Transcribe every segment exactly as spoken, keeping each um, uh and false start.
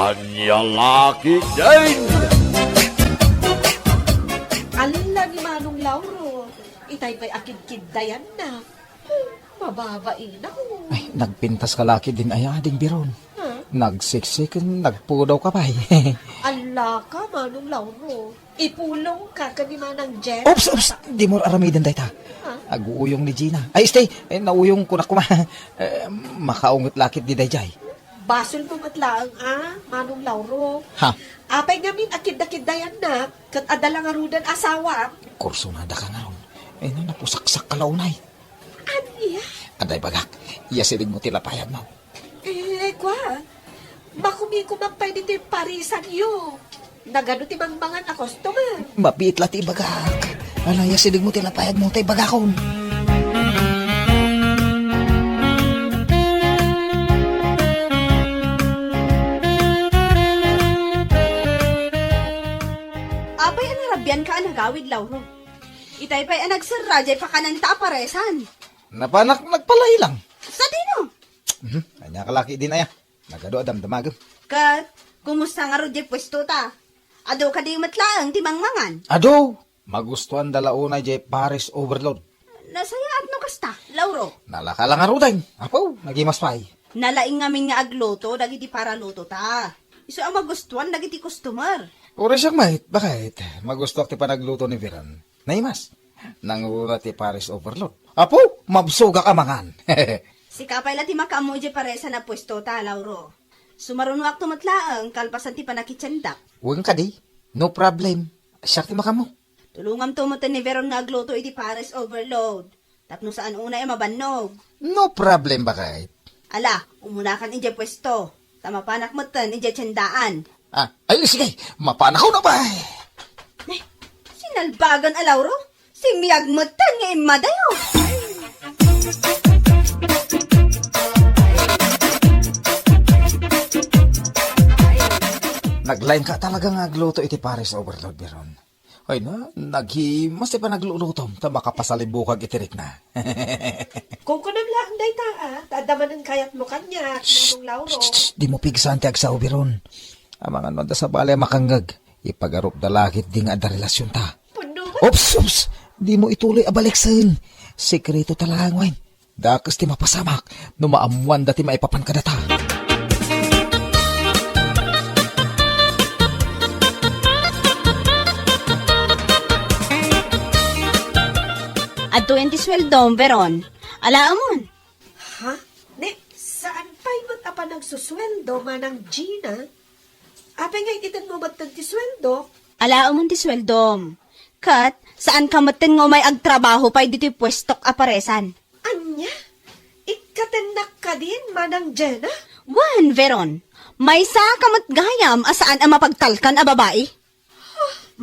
Ania la ketdin? Alla ni Manong Lauro, itay pay a kidkiddayanna. Mababainak. Ay, nagpintas ka la ketdin aya, Ding Biron. Ha? Nagsiksiken, nagpudaw ka pay. Alla ka, Manong Lauro. Ipulong ka ken ni Manang Jen. Oops, oops! Dimo aramiden dayta. Ha? Aguyong ni Gina. Ay, stay! Eh, nauyong ko na kuma. Eh, makaunget la ketdi dayjay. Basol mo met laeng, a, Manong Lauro. Ha? Apay ngamin a kidda-kiddayannak, ket adda la ngaruden asawa. Kursunada ka ngarud. Eh, na, napusaksak ka la unay. Ania? Aday bagak, iya siling mo ti lapayag mo. Eh, kua, makumikumak pay ditoy parisanyo. Nagadu ti mangmangan a customer? Mabiit la ti ibagak. Ala, iya siling mo ti lapayag mo, tay bagakon. Apay a narabian ka a nagawid, Lauro? Itay pay a nagserra jay pakanan ta a paresan. Napanak nagpalailang. Sadino? Mhm. Ania ka la ketdin aya? Nagadu a damdamagem. Ket, kumusta ngarud jay puesto ta? Adu kadi met laeng ti mangmangan? Adu! Magustuanda la unay jay pares overload. Nasayaat no kasta, Lauro. Nalaka la ngaruden. Apo, nagimas pay. Nalaing ngamin nga agluto dagiti paraluto ta. Isu a magustuan dagiti customer. Uray siak met, baket. Magustuak ti panagluto ni Veron. Naimas. Nangruna ti pares overload. Apo, mabsogak a mangan. Sika pay la ti makaammo idiay paresan a puesto ta, Lauro. Sumarunoakto met laeng kalpasan ti pannakitiendak. Wen kadi? No problem. Siak ti makaammo. Tulongamto metten ni Veron nga agluto iti pares overload. Tapno saan unay a mabannog. No problem, baket. Ala, umunakan idiay puesto. Ta mapanak metten idiay tiendaan. Ah, ay, sige, mapanakon a pay. Nay, sinalbagan a Lauro. Simmiag metten nga immadayo. Naglaing ka talaga nga agluto iti pares overload, Veron. Ay na, naghimas ti panaglulutom ta makapasalibukag iti rikna. Kunkunam laeng dayta, a, ta adda manen kayatmo kaniak, Manong Lauro. Shh, shh, shh, dimo pigsaan ti agsao, Veron. Amangan no adda sabali a makangngeg, ipagarupda la ketdi nga adda relasionta. Puno. Oops, oops! Dimo ituloy a baliksen. Sekreto ta laeng, wen. Dakes ti mapasamak no maammoanda ti maipapan kadata. Adtoyen ti sueldom, Veron. Alaemon. Ha? Ne, saan pay met a panagsusueldo, Manang Gina? Apay nga itedmo metten ti sueldo? Alaemon ti sueldom. Ket, saan ka metten nga umay agtrabaho pay ditoy puestok a paresan. Ania? Ikkatennak kadin, Manang Jenna? Wen, Veron. Maysa ka met gayam a saan a mapagtalkan a babai.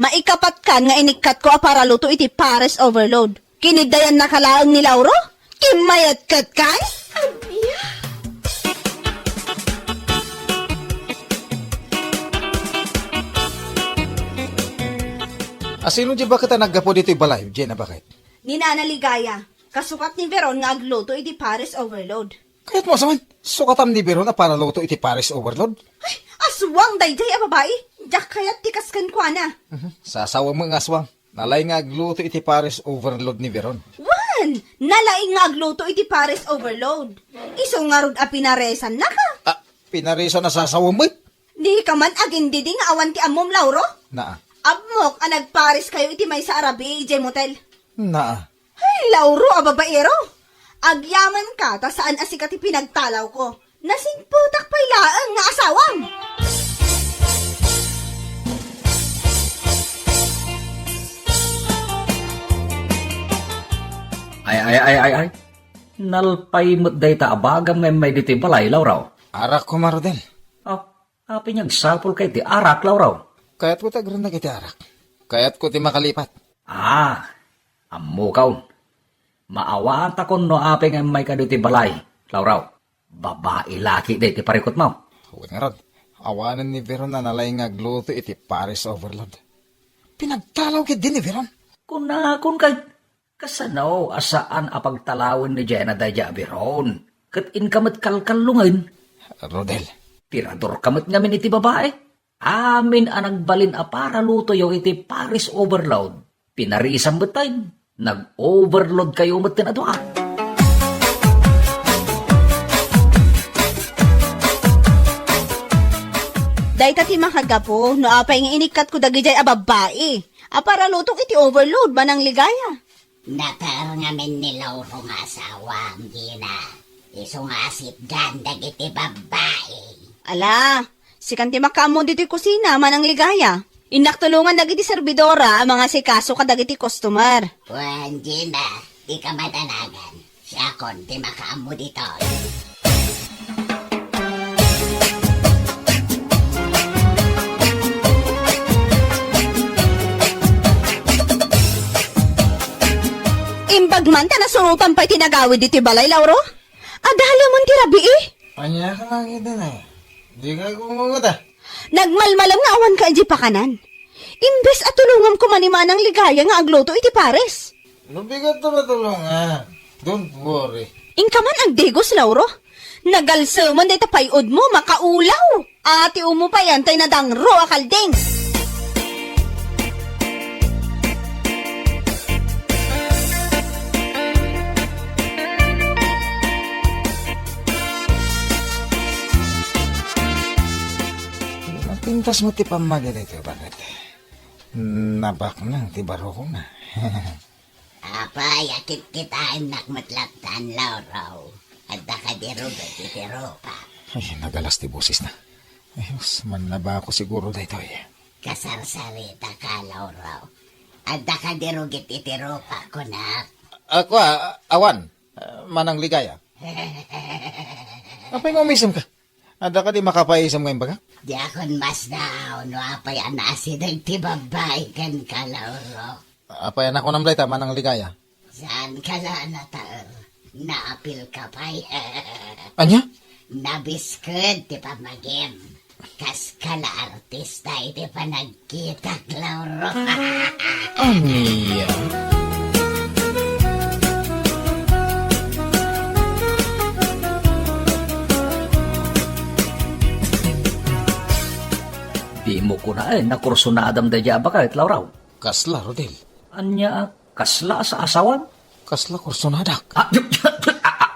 Maikapatkan nga inikkatko a paraluto iti pares overload. Kiniddayannaka laeng ni Lauro? Kimmayatkat kan? Ania? Asino di baket a naggapu ditoy balay, Jenna, baket? Ni Nana Ligaya, kasukat ni Veron nga agluto iti pares overload. Kayatmo a sawen, sukatam ni Veron a paraluto iti pares overload? Ay, aswang daydiay a babai. Diak kayat ti kas kenkuana. Mhm. Sasawem nga aswang. Nalaing nga agluto iti pares overload ni Veron. Wen, nalaing nga agluto iti pares overload. Isu ngarud a pinaresannaka. Ah, pinaresan a sasawem met? Dika man agindidi nga awan ti ammom, Lauro? Naa. Ammok a nagpares kayo iti maysa a rabii idiay motel. Naa. Ay, Lauro a babaero! Agyamanka ta saan a sika ti pinagtalawko. Nasingpetak pay laeng nga asawam! Ay, ay, ay, ay, ay. Nalpay met dayta a bagam nga immay ditoy balay, Lauro. Arak koma, Rodel. Oh, apay nga agsapulka iti arak, Lauro? Kayatko ti agrinnak iti arak. Kayatko ti makalipat. Ah, ammokon. Maawatakon no apay nga immayka ditoy balay, Lauro. Babai la ketdi ti parikutmo. Wen ngarud, awanen ni Veron a nalaing nga agluto iti pares overload. Pinagtalaw ketdi ni Veron. Kunakon kay, kasano a saan a pagtalawen ni Jenna daydiay a Veron? Ket inka met kalkallongen. Rodel, Tiradorka met ngamin iti babai. Amin a nagbalin a paralutoyo iti Paris Overload. Pinariisam met tayo. Nag-overload kayo met ken a dua. Dayta ti makagapu no apay nga inikkatko dagidiay a babbai a paralutok iti overload, Manang Ligaya. Nater ngamin ni Lauro nga asawam, Gina. Isu nga asitgan dagiti babbai. Ala, sikan ti makaammo ditoy kusina, Manang Ligaya. Innak tulongan dagiti servidora a mangasikaso kadagiti customer. Wen, Gina, dika madanagan. Siakon ti makaammo ditoy. Imbag man ta nasurotan pay ti nagawid iti balay, Lauro? Adalem ti rabii? Ania ka nakita na? Di ka kumungota. Nagmalmalem nga awan ka iti pakanan. Imbes a tulongam koma ni Manang Ligaya nga agluto iti pares. No bigat to matulongan. Don't worry. Inka man agdigos, Lauro. Nagalseman dayta pay-odmo, makaulaw. Ati umo pay, antay nadangro a kalding. Napintas mo ti pammagid ito, bakit? Nabaknang ti barukona. Apay, a kitkitaennak met latta, Lauro. Adda kadi rugi iti rupa? Ay, nagalas ti bosesna. Ay, mas mannabako siguro daytoy. Kasarsarita ka, Lauro. Adda kadi rugi iti rupa, kunak? Ako, a-, awan. Ah, Manang Ligaya. Apay nga umisem ka? Adda kadi makapaisem nga imbagak? Diakon masdaw no apay a naasideg ti babbai kenka, Lauro. Apay a nakunam dayta, Manang Ligaya? Saan ka la a nataer? Naapil ka pay. Ania? Nabisked ti pamagim. Kas ka la artista iti panag- Kita, Lauro. Ania? Dimo kunaen a kursunadam daydiay a baket, Lauro. Kasla, Rodel? Ania, kasla a saasawan? Kasla kursunadak. Ah, ah, ah,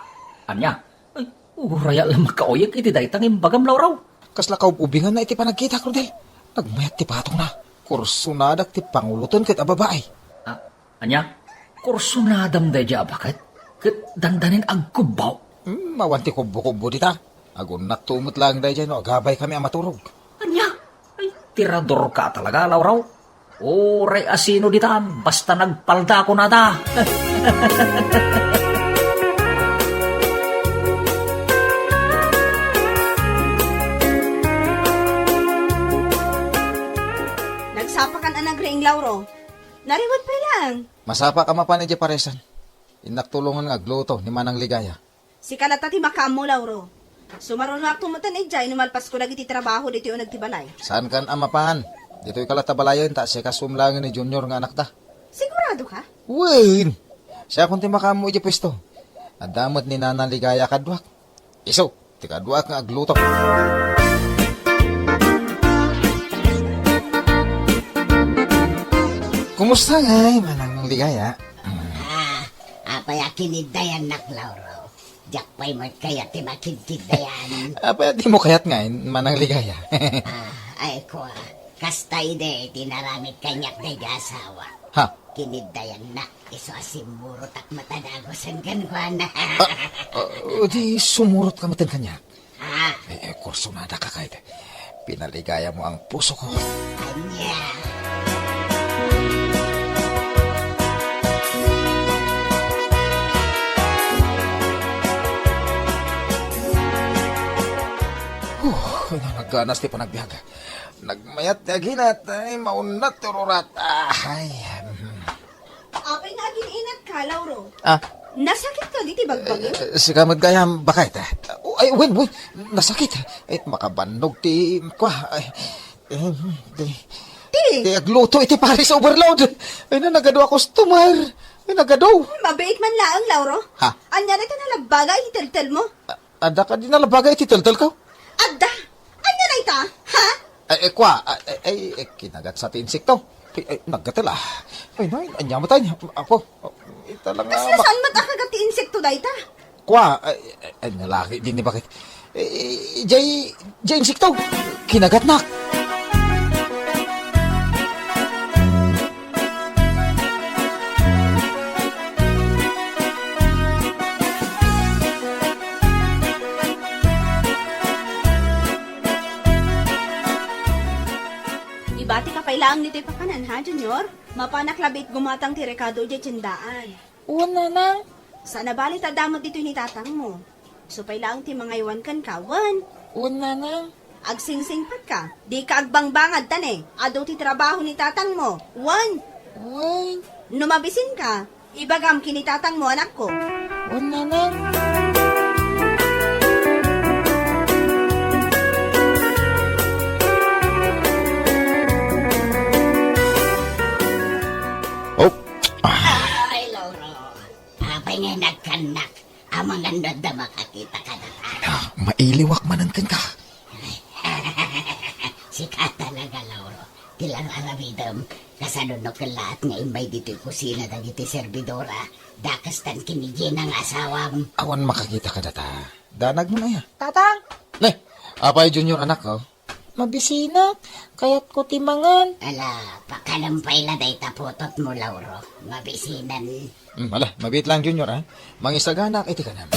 ania? Ay, uray a la makauyek iti dayta nga imbagam, Lauro. Kasla kaub-ubinganna iti panagkitak, Rodel. Nagmayat ti patongna. Kursunadak ti panguloten ket a babai. Ah, ania? Kursunadam daydiay a baket? Ket dandanin agkubbo? Hmm, awan ti kubbo-kubbo dita. Agunnakto met laeng daydiay no agabaykami a maturog. Ania? Ay, tirador ka talaga, Lauro. Uray a sino ditan, basta nagpalda kunada. Nagsapakan a nagriing, Lauro. Nariwet pay laeng. Masapak a mapan idiay paresan. Innak tulongan nga agluto ni Manang Ligaya. Sika latta ti makaammo, Lauro. Sumarunoakto metten idiay no malpasko dagiti trabaho ditoy uneg ti balay. Saankan a mapan. Ditoyka latta balayen ta asikasom laengen ni Junior nga anakta. Sigurado ka? Wen! Siakon ti makaammo idiay puesto. Adda met ni Nana Ligaya kaduak. Isu, ti kaduak nga agluto. Kumusta ngay, Manang Ligaya? Ah, apay a kiniddayannak, Lauro? Diak pay met kayat ti makidkiddayan. Apay a dimo kayat ngay, Manang Ligaya? Ah, ay, kua, kasta idi ti naramid kaniak daydi asawa. Ha? Kiniddayannak, isu a simmurotak met a dagusen kenkuana. Ah, ah, di sumurotka metten kaniak? Ah. Eh, eh, kursunada ka, kayat. Pinaligaya mo ang puso ko. Ania? Huh, nagganas ti panagbiag. Nagmayat ti aginat, ay, maunnat ti ururat. Ah, ay, hmm. Apay nga agin-inat ka, Lauro? Ah. Nasakit ka diti bagbagim? Eh, sika met gayam, bakit? Oh, ay, wen, wen, nasakit. Eh, makabannog ti, kua, ay, eh, ti, Ti? ti agluto iti Paris Overload. Ay, na, nagadu a customer. Ay, nagadu. Mabiit man laeng, Lauro. Ha? Ania dayta nalabbaga iti teltelmo? A-, adda kadi nalabbaga iti teltelko? Adda. Eh, kua, ah, eh, eh, eh, kinagat sa ti insekto. Ay, ay, naggatel, ah. Ay, nay, anya matay. Apo, oh, ita lang, ah, Kasla mak- saan met a kagat ti insekto dayta? Kua, ay, ay, ay, nalaki din ni bakit. Eh, jay, jay insekto. Kinagatnak. Ibati ka pay laeng ditoy pakanan, ha, Junior? Mapanak labi it gumatang ti rekado idiay tiendaan. Wen, nanang. Saan a bali ta adda met ditoy ni tatangmo. Isu pay laeng ti mangaywan kenka, wen? Wen, nanang. Agsingsingpet ka. Di ka agbangbangad ta ne. Adu ti trabaho ni tatangmo. Wen? Wen. No mabisin ka, ibagam ken ni tatangmo, anakko. Wen, nanang. Oh. Ah. Ay, Lauro. Apay nga nagkannak? Amangan no adda makakita kadata. Ah, mailiwak manen kenka. Sika talaga, Lauro. Ti lang aramidem, kasano no kellaat nga immay ditoy kusina dagiti servidora, dakes tan ken ni Gina nga asawam. Awan makakita kadata. Danag mo na ya. Tatang! Ne, apay Junior, anak, oh? Mabisinak, kayatko ti mangan. Ala, pakalem pay la dayta putotmo, Lauro. Mabisinan. Hmm, ala, mabiit lang, Junior, ha? Mangisaganak iti kanam.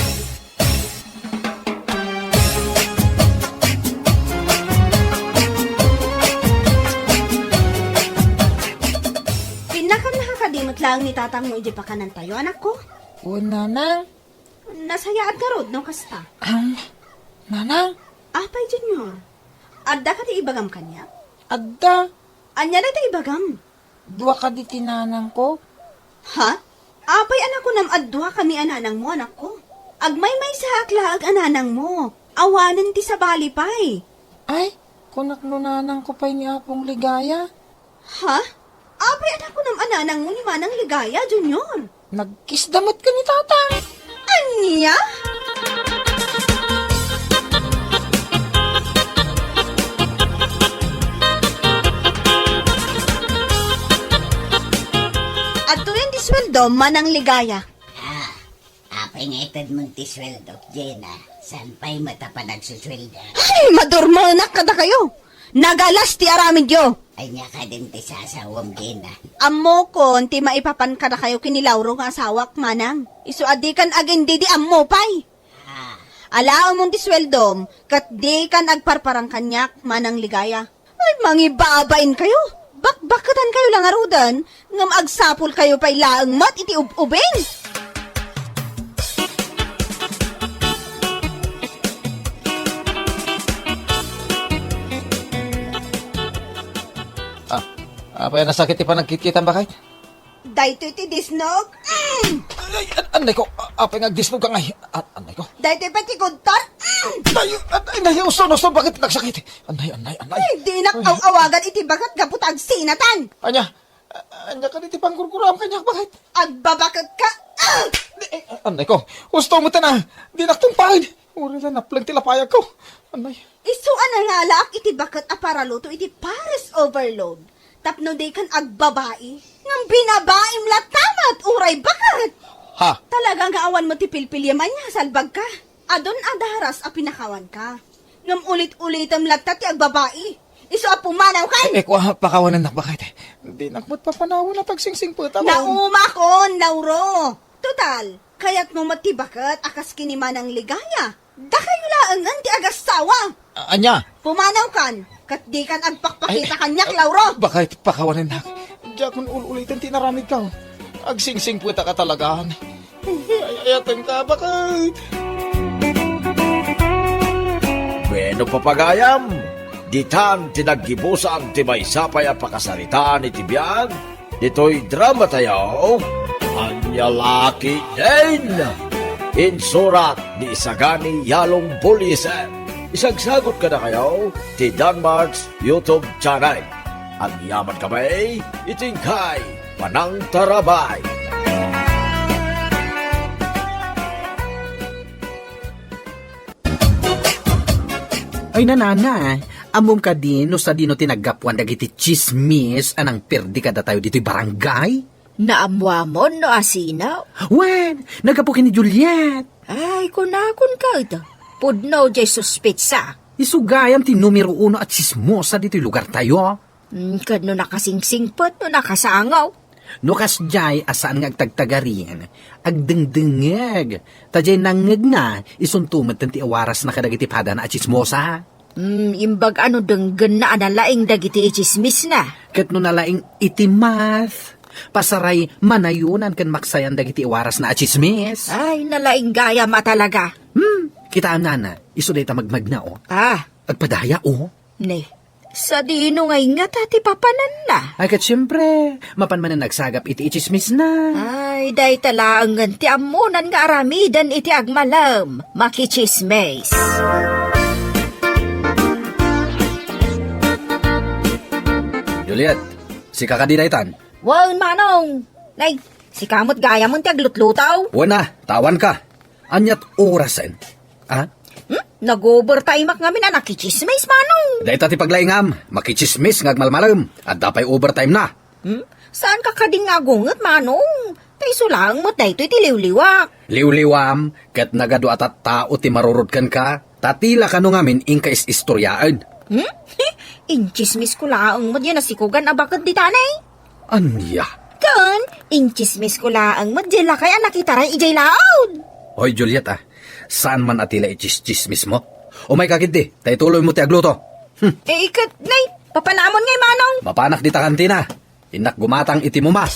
Pinnakam na kadi met laeng ni tatangmo idiay pakanantayo, anakko? Wen, nanang. Nasayaat ngarud no kasta. Am, nanang? Apay, Junior? Adda kadi ibagam kaniak? Adda. Ania dayta ibagam? Dua kadi ti nanangko. Ha? Apay a nakunam a dua kami a nanangmo, anakko? Agmaymaysaak laeng a nanangmo. Awanen ti sabali pay. Ay, kunak no nanangko pay ni Apong Ligaya. Ha? Apay a nakunam a nanangmo ni Manang Ligaya, Junior? Nagkisda met ken ni Tatang. Ania? Adtoyen ti sueldo, Manang Ligaya. Ah, apay nga itedmon ti sueldo, Gina? Saan pay met a panagsusueldo? Ay, madurmenak kadakayo! Nagalas ti aramidyo! Ania kadin ti sasawem, Gina? Ammokon ti maipapan kadakayo ken ni Lauro nga asawak, Manang. Isu a dikan agindidi ammo pay. Ah. Alaemon ti sueldom, ket dikan agparparang kaniak, Manang Ligaya. Ay, mangibabain kayo! Bakbaketan kayo la ngaruden, ngem agsapul kayo pay laeng met iti ub-ubing! Ah, apay a nasakit ti panagkitkitam, baket? Daytoy ti disnog. Mm! Ay, an-, anay ko, a-, apay nga agdisnog ka ngay? A-, anay ko. Daytoy pay ti kudtor. Mm! Ay, an-, ay, nay, usto, usto, baket nagsakit? Anay, anay, anay. Ay, dinak aw-awagan iti baket gapu ta agsinatan. Ania? A-, ania kadi ti panggurguram kaniak, baket? Agbabaket ka. Ah! Di, eh, anay ko. Usto mo tana. Dinak tungpaen. Uray la napleng ti lapayag ko. Anay. Isu a nangalaak iti baket a paraluto iti Paris Overload. Tapno dikan agbabai, ngem binabaim latta met uray baket. Ha? Talaga nga awan mo ti pilpiliem ania, salbag ka. Adun a daras a pinakawan ka. Ngem ulit-ulitem latta ti agbabai. Isu a pumanaw kan. Eh, eh, kua, pakawanennak baket. Dinak met papanawen a tagsingsingsingpet ako. Naumakon, Lauro. Total, kayatmo met ti baket a kas ken ni Manang Ligaya. Dakayo laengen ti agassawa. A-, ania? Pumanaw kan, ket dikan agpakpakita kaniak, Lauro. Baket, pakawanennak. Diakon ul-uliten ti inaramidko. Agsingsingsingpetak a talagan. Ay, ay, ayatenka, baket. Bueno, papagayam, ditan ti naggibusan ti maysa pay a pakasaritaan iti biag ditoy dramatayo, Ania La Ketdin. Insurat ni Isagani Yalong Buliesen. Isagsagut kadakayo ti Danmark's YouTube channel. Agyaman kami iti inkay panangtarabay. Ay, nanana, Ammom kadi no sadino ti naggapuan dagiti tsismis a nangperdi kadatayo ditoy barangay? Naammoamon no asino? Wen, naggapu ken ni Juliet. Ay, kunakon ket, pudno diay suspetsa. Isu gayam ti numero uno a tsismosa ditoy lugartayo. Hmm, ket no nakasingsingpet, no nakasangaw. No kasdiay a saan nga agtagtagarin, agdengdengngeg. Ta diay nangngegna, isunto met ti awarasna kadagiti padana a tsismosa. Hmm, imbag a no denggenna a nalaing dagiti itsismisna. Ket no nalaing iti math, pasaray manayonan ken maksayan dagiti awarasna a tsismis. Ay, nalaing gayam a talaga. Hmm, kitaem nana, isu dayta magmagna, o. Ah. Agpadaya, o. Ne, sadino ngay ngata ti papananna? Ay, ket siempre, mapan manen agsagap iti itsismisna. Ay, dayta laengen ti ammonan nga aramiden iti agmalem, makitsismis. Juliet, sika kadi daytan? Wen, Manong. Nay, sika met gayam ti aglutluto? Wen a, ta awanka. Aniat orasen? Ha? Hmm? Nag-overtime-ak ngamin a nakitsismis, Manong. Dayta ti paglaingam, makitsismis nga agmalmalem. Adda pay overtime na. Hmm? Saanka kadin nga agunget, Manong? Ta isu laeng met daytoy ti liwliwak. Liwliwam, ket nagadu a tattao ti marurod kenka. Ta ti la kano ngamin inka is-istoriaen. Hmm? Intsismisko laeng met diay nasikogan a baked ditan, eh. Ania? Ken, intsismisko laeng met diay lakay a nakitaray idiay laud. Hoy, Juliet, a, saan man a ti la itsistsismismo? Umayka ketdi, ta ituloymo ti agluto. Hmm. Eh, iket, nay, papanamon ngay, Manong? Mapanak dita kantina. Innak gumatang iti muma.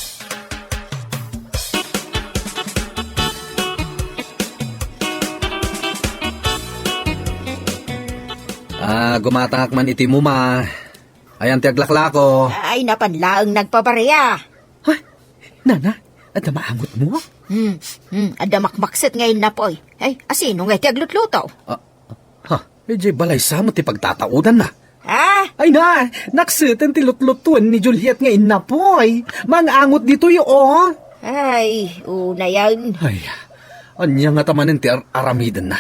Ah, gumatangak man iti muma. Ayan ti aglaklako. Ay, napan laeng nagpabaria. Ay, nana, adda maangotmo? Hmm, hmm, adda makmakset nga innapoy. Ay, asino nga ti aglutluto? Ah, ha, idiay balay sa met ti pagtataudanna. Ah? Ay na, nakseten ti lutlutuan ni Juliet nga innapoy. Mangangot ditoy, o. Ay, unayan. Ay, ania ngata manen ti ar-, aramidenna?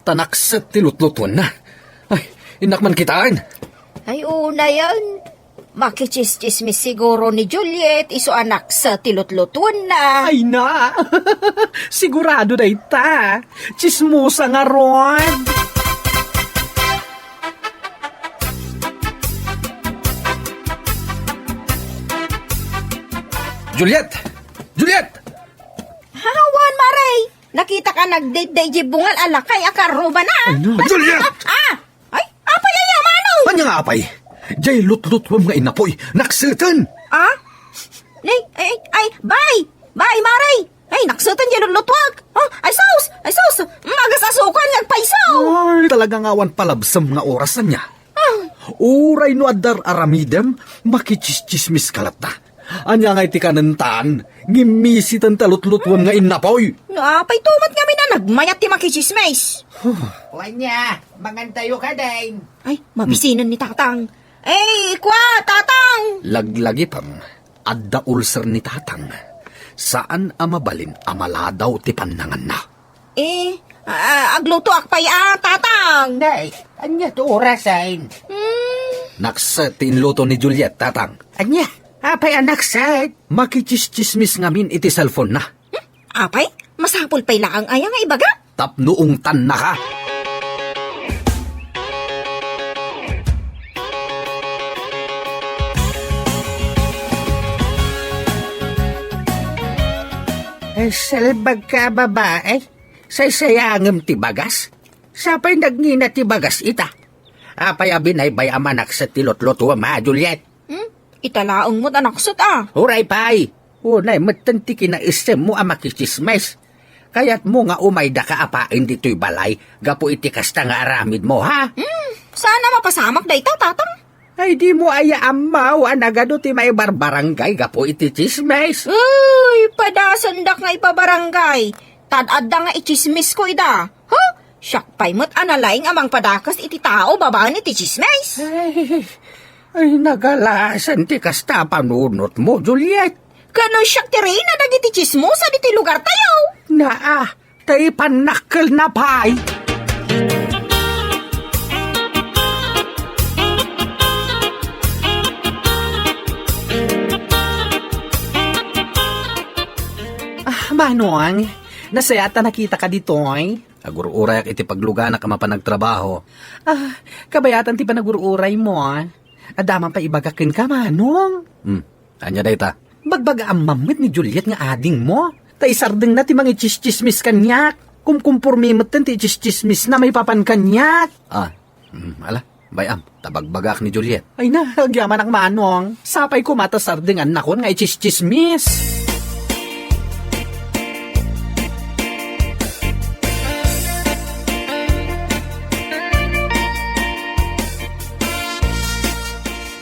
Ta nakset ti lutlutuanna. Ay, innak man kitaen. Ay, unayan. Makitsistsismis siguro ni Juliet isu a nakset ti lutlutuanna. Ay na! Sigurado dayta. Tsismosa ngarud. Juliet! Juliet! Awan, Mare! Nakitak a nagdate da idiay bungal a lakay a karrubana. Ay na! Juliet! Ah! Ay, apay aya, Manong? Ania nga apay? Diay lutlutuam nga innapoy, nakseten. Ah? Nay, ay, ay, bay! Bay, Mare! Ay, nakseten diay lutlutuak. Oh, ay sus! Ay sus! Magas a sukoan nga agpayso! Ay, talaga nga awan palabsem nga oras ania. Ah. Uray no adda ar-aramidem, makitsistsismis ka latta. Ania ngay ti kanentan? Ngimmisiten ta lutlutuam nga innapoy. No apay tumet ngamin a nagmayat ti makitsismis. Huh. O ania, mangantayo kadin. Ay, mabisinen ni Tatang. Ay, kua, Tatang! Laglagipem, adda ulcer ni Tatang. Saan a mabalin a maladaw ti pannanganna. Eh, ah, aglutoak pay a, Tatang. Nay, ania ti orasen? Hmm. Nakset ti inluto ni Juliet, Tatang. Ania? Apay a nakset? Makitsistsismis ngamin iti cellphone-na. Hmm? Apay, masapul pay laeng aya nga ibaga? Tapno ungtannaka. Ay, salbagka a babae. Saysayangem ti bagas? Sapay nagngina ti bagas ita. Apay a binaybay-am a nakset ti lutlutuam, a, Juliet? Hmm? Ita laeng met a nakset, a. Uray pay! Unay metten ti kinaissemmo a makitsismis. Kayatmo nga umaydaka a pain ditoy balay gapu iti kasta nga aramidmo, ha? Hmm, saan a mapasamak dayta, Tatang? Ay, dimo aya ammo a nagadu ti maibarbarangay gapu iti tsismis? Uy, padasendak nga ipabarangay. Tad-adda nga itsismisko ida. Huh? Siak pay met a nalaing a mangpadakes iti tao babaen iti tsismis. Ay, ay, nagalasan ti kasta a panunotmo, Juliet. Ket no siak ti reyna dagiti tsismosa ditoy lugartayo. Naa, ta ipannakkelna pay. Manong, nasayaat ta nakitaka ditoy. Agur-urayak iti pagluganak a mapan agtrabaho. Ah, kabayatan ti panagur-uraymo, ah. Adda man pay ibagak kenka, Manong. Hmm, ania dayta? Bagbagaam met ni Juliet nga adingmo. Ta isardengna ti mangitsistsismis kaniak. Kumkumpormi metten ti itsistsismisna maipapan kaniak. Ah, hmm, ala, bay-am, ta bagbagaak ni Juliet. Ay na, agyamanak, Manong. Sapay koma ta sardengannakon nga itsistsismis.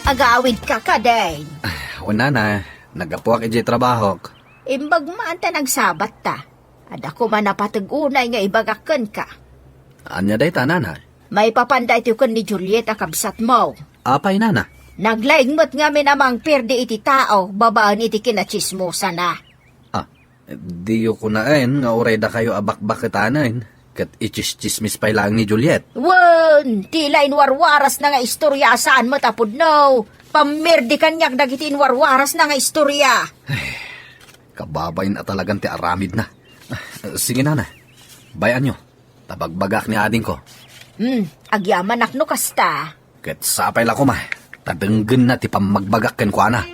Agawidka kadin? Ah, wen, Nana, naggapuak idiay trabahok. Imbag man ta nagsabatta. Adda koma napateg unay nga ibagak kenka. Ania dayta, Nana? Maipapan daytoy ken ni Juliet a kabsatmo. Apay, Nana? Naglaing met ngamin a mangperdi iti tao babaen iti kinatsismosana. Ah, diyo kunaen nga uray dakayo a bakbaketanen, ket itsistsismis pay laeng ni Juliet. Wen, ti la inwarwarasna nga istorya a saan met a pudno. Pammerdi kaniak dagiti inwarwarasna nga istorya. Kababain a talagan ti aramidna. Ah, sige, Nana. Bay-anyo. Ta bagbagaak ni adingko. Hmm, agyamanak no kasta. Ket sapay la koma, ta denggenna ti pammagbagak kenkuana.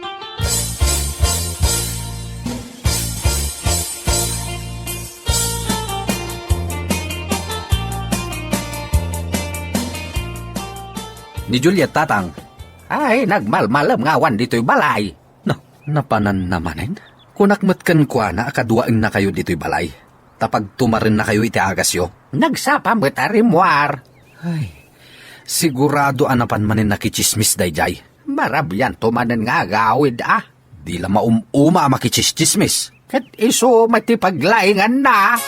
Ni Juliet, Tatang. Ay, nagmalmalem nga awan ditoy balay. No, napananna manen? Kunak met kenkuana a kaduaennakayo ditoy balay, ta pagtumarennakayo iti agasyo. Nagsapa met a rimmuar. Ay, sigurado a napan manen nakitsismis daydiay. Marabianto manen nga agawid, a. Di la maum-uma a makitsismis. Ket isu met ti paglainganna.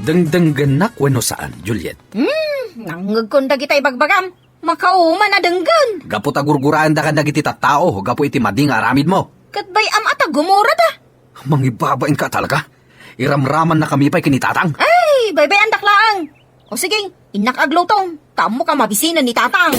Dengdenggennak wenno saan, Juliet? Hmm, nangngegkon dagita ibagbagam. Makauman a denggen. Gapu ta gurguraendakan dagiti tattao gapu iti madi nga aramidmo. Ket bay-am a ta gumurada. Mangibabainka talaga. Iramramannakami pay ken ni Tatang. Ay, baybay-andak laeng. O sige, innak agluto. Ta ammok a mabisinen ni Tatang.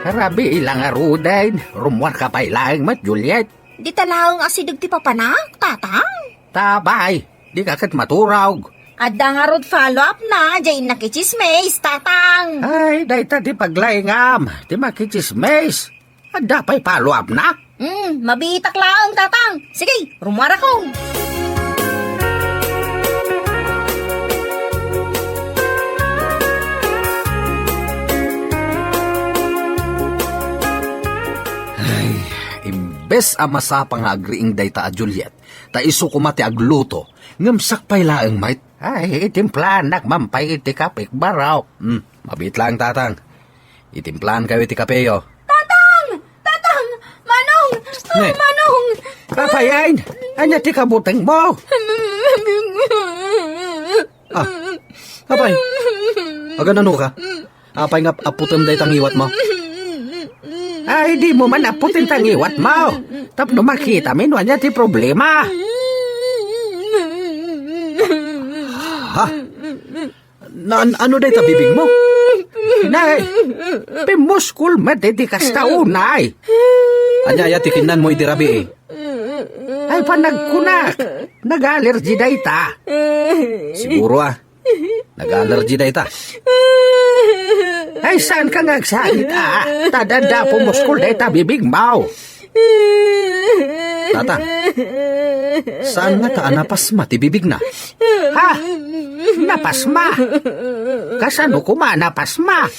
Rabii la ngaruden, rummuarka pay laeng met, Juliet. Dita laeng asideg ti papanak, Tatang? Tabay, dika ket maturog. Adda ngarud follow-up na, diay innak itsismis, Tatang. Ay, dayta ti paglaingam, ti makitsismis. Adda pay follow-up na? Hmm, mabiitak laeng, Tatang. Sige, rummuarakon. Ay, imbes a masapa nga agriing dayta a Juliet, ta isu koma ti agluto, ngem siak pay laeng met. Ay, itimplaannak man pay iti kapek, barok. Hmm, mabiit laeng, Tatang. Itimplaankayo iti kapeyo. Tatang! Tatang! Manong! Ne. Manong! Apay, ania ti kabutengmo? Ah, apay, aganano ka? Apay nga apputem dayta ngiwatmo? Ay, dimo man apputem ta ngiwatmo. Tapno makitami no ania ti problema. Ha? Na, an-, ano dayta bibigmo? Nay, pimuskol met iti kasta unay. Ania, aya ti kinnanmo iti rabii? Ay, panagkunak, nag-allergy dayta. Siguro, ah. Nag-allergy dayta. Ay, saanka nga agsangit, ah? Ta adda pumuskol dayta bibigmo. Tata, saan ngata a napasma ti bibigna? Ha? Napasma? Kasano koma a napasma?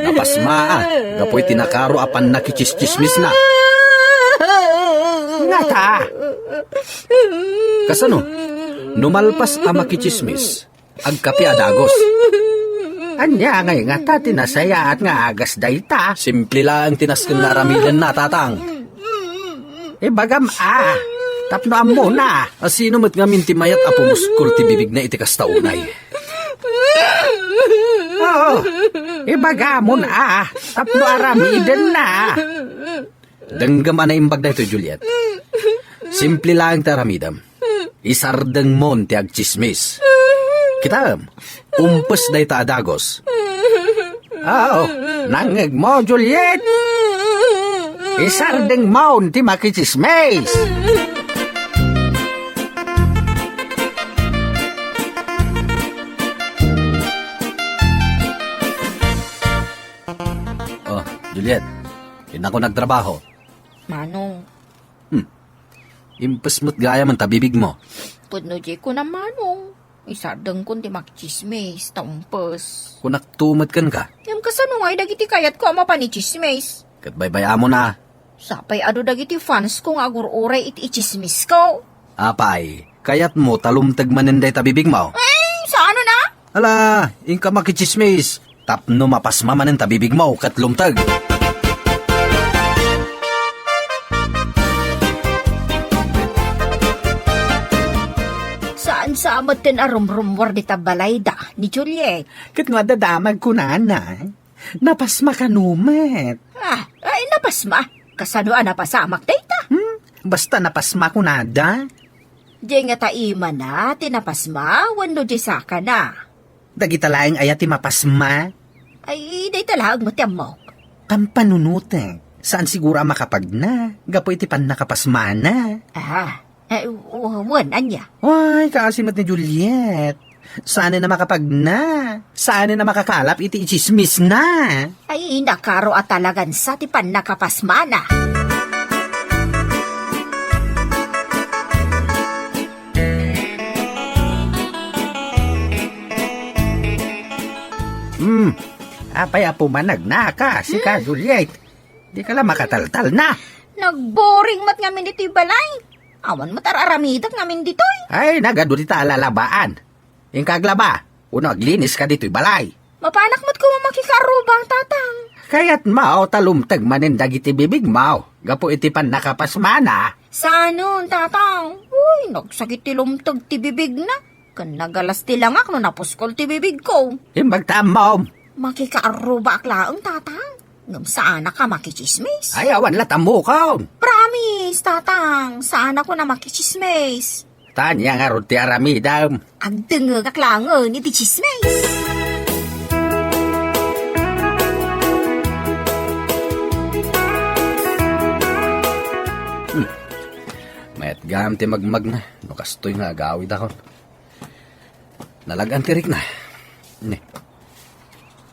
Napasma, ah, gapu iti nakaro a pannakitsistsismisna. Ngata? Kasano? No malpas a makitsismis, agkape a dagus. Ania ngay ngata ti nasayaat nga agas dayta? Simple laeng ti nasken nga aramidenna, Tatang. Ibagam a, tapno ammona. A, sino met ngamin ti mayat a pumuskol ti bibigna iti kasta unay? Oo, ibagamon a, tapno aramidenna. Denggem a naimbag daytoy, Juliet. Simple laeng ti aramidem. Isardengmon ti agtsismis. Kitam, umpes dayta a dagus. Aw, nangngegmo, Juliet? Isardengmon ti makitsismis. Oh, Juliet, kinako nagtrabaho. Manong. Hmm. Impes met gayam ta bibigmo. Pudno di ko na, Manong. Isardengkon ti makitsismis, ta umpes. Kunakto met kenka. Ngem kasano ngay dagiti kayatko a mapan itsismis? Ket baybay-amon a. Sapay adu dagiti fans ko nga agur-uray iti itsismis ko. Apay, kayatmo ta lumteg manen dayta bibigmo? Eh, saan na? Ala, inka makitsismis. Tapno mapasma manen ta bibigmo ket lumteg. Saan sa met ten a rumrummuar dita balayda ni Juliet. Ket no adda damag kunana, napasma kano met. Ah, ay, napasma. Kasano a napasamak dayta? Hmm? Basta napasma kunada. Diay nga ta imana ti napasma wenno diay sakana? Dagita laeng aya ti mapasma? Ay, dayta laeng met ti ammok. Pampanunotek. Saan siguro a makapagna gapu iti pannakapasmana. Ah, eh, w-, wen, ania? Ay, kaasi met ni Juliet. Saan a makapagna. Saan a makakalap iti itsismisna. Ay, nakaro a talagan sa ti pannakapasmana. Hmm. Apay a pumanagnaka, sika, Hmm. Juliet? Dika la makataltalna. Nagboring met ngamin ditoy balay. Awan met ar-aramidek ngamin ditoy. Ay, nagadu dita a lalabaan. Inka aglaba, wenno agliniska ditoy balay. Mapanak met koma makikaarruba, Tatang. Kayatmo ta lumteg manen dagiti bibigmo gapu iti pannakapasmana. Saanen, Tatang? Uy, nagsakit ti lumteg ti bibigna. Ken nagalas ti langak no napuskol ti bibigko. Imbag ta ammom. Makikaarrubaak laeng, Tatang. Ngem saanak a makitsismis. Ay, awan la ta ammokon. Promise, Tatang. Saanak a makitsismis. Ta ania ngarud ti aramidem? Agdengngegak laengen iti tsismis. Hmm. Mayat gayam ti magmagna no kastoy nga agawidakon. Nalag-an ti rikna. Ni.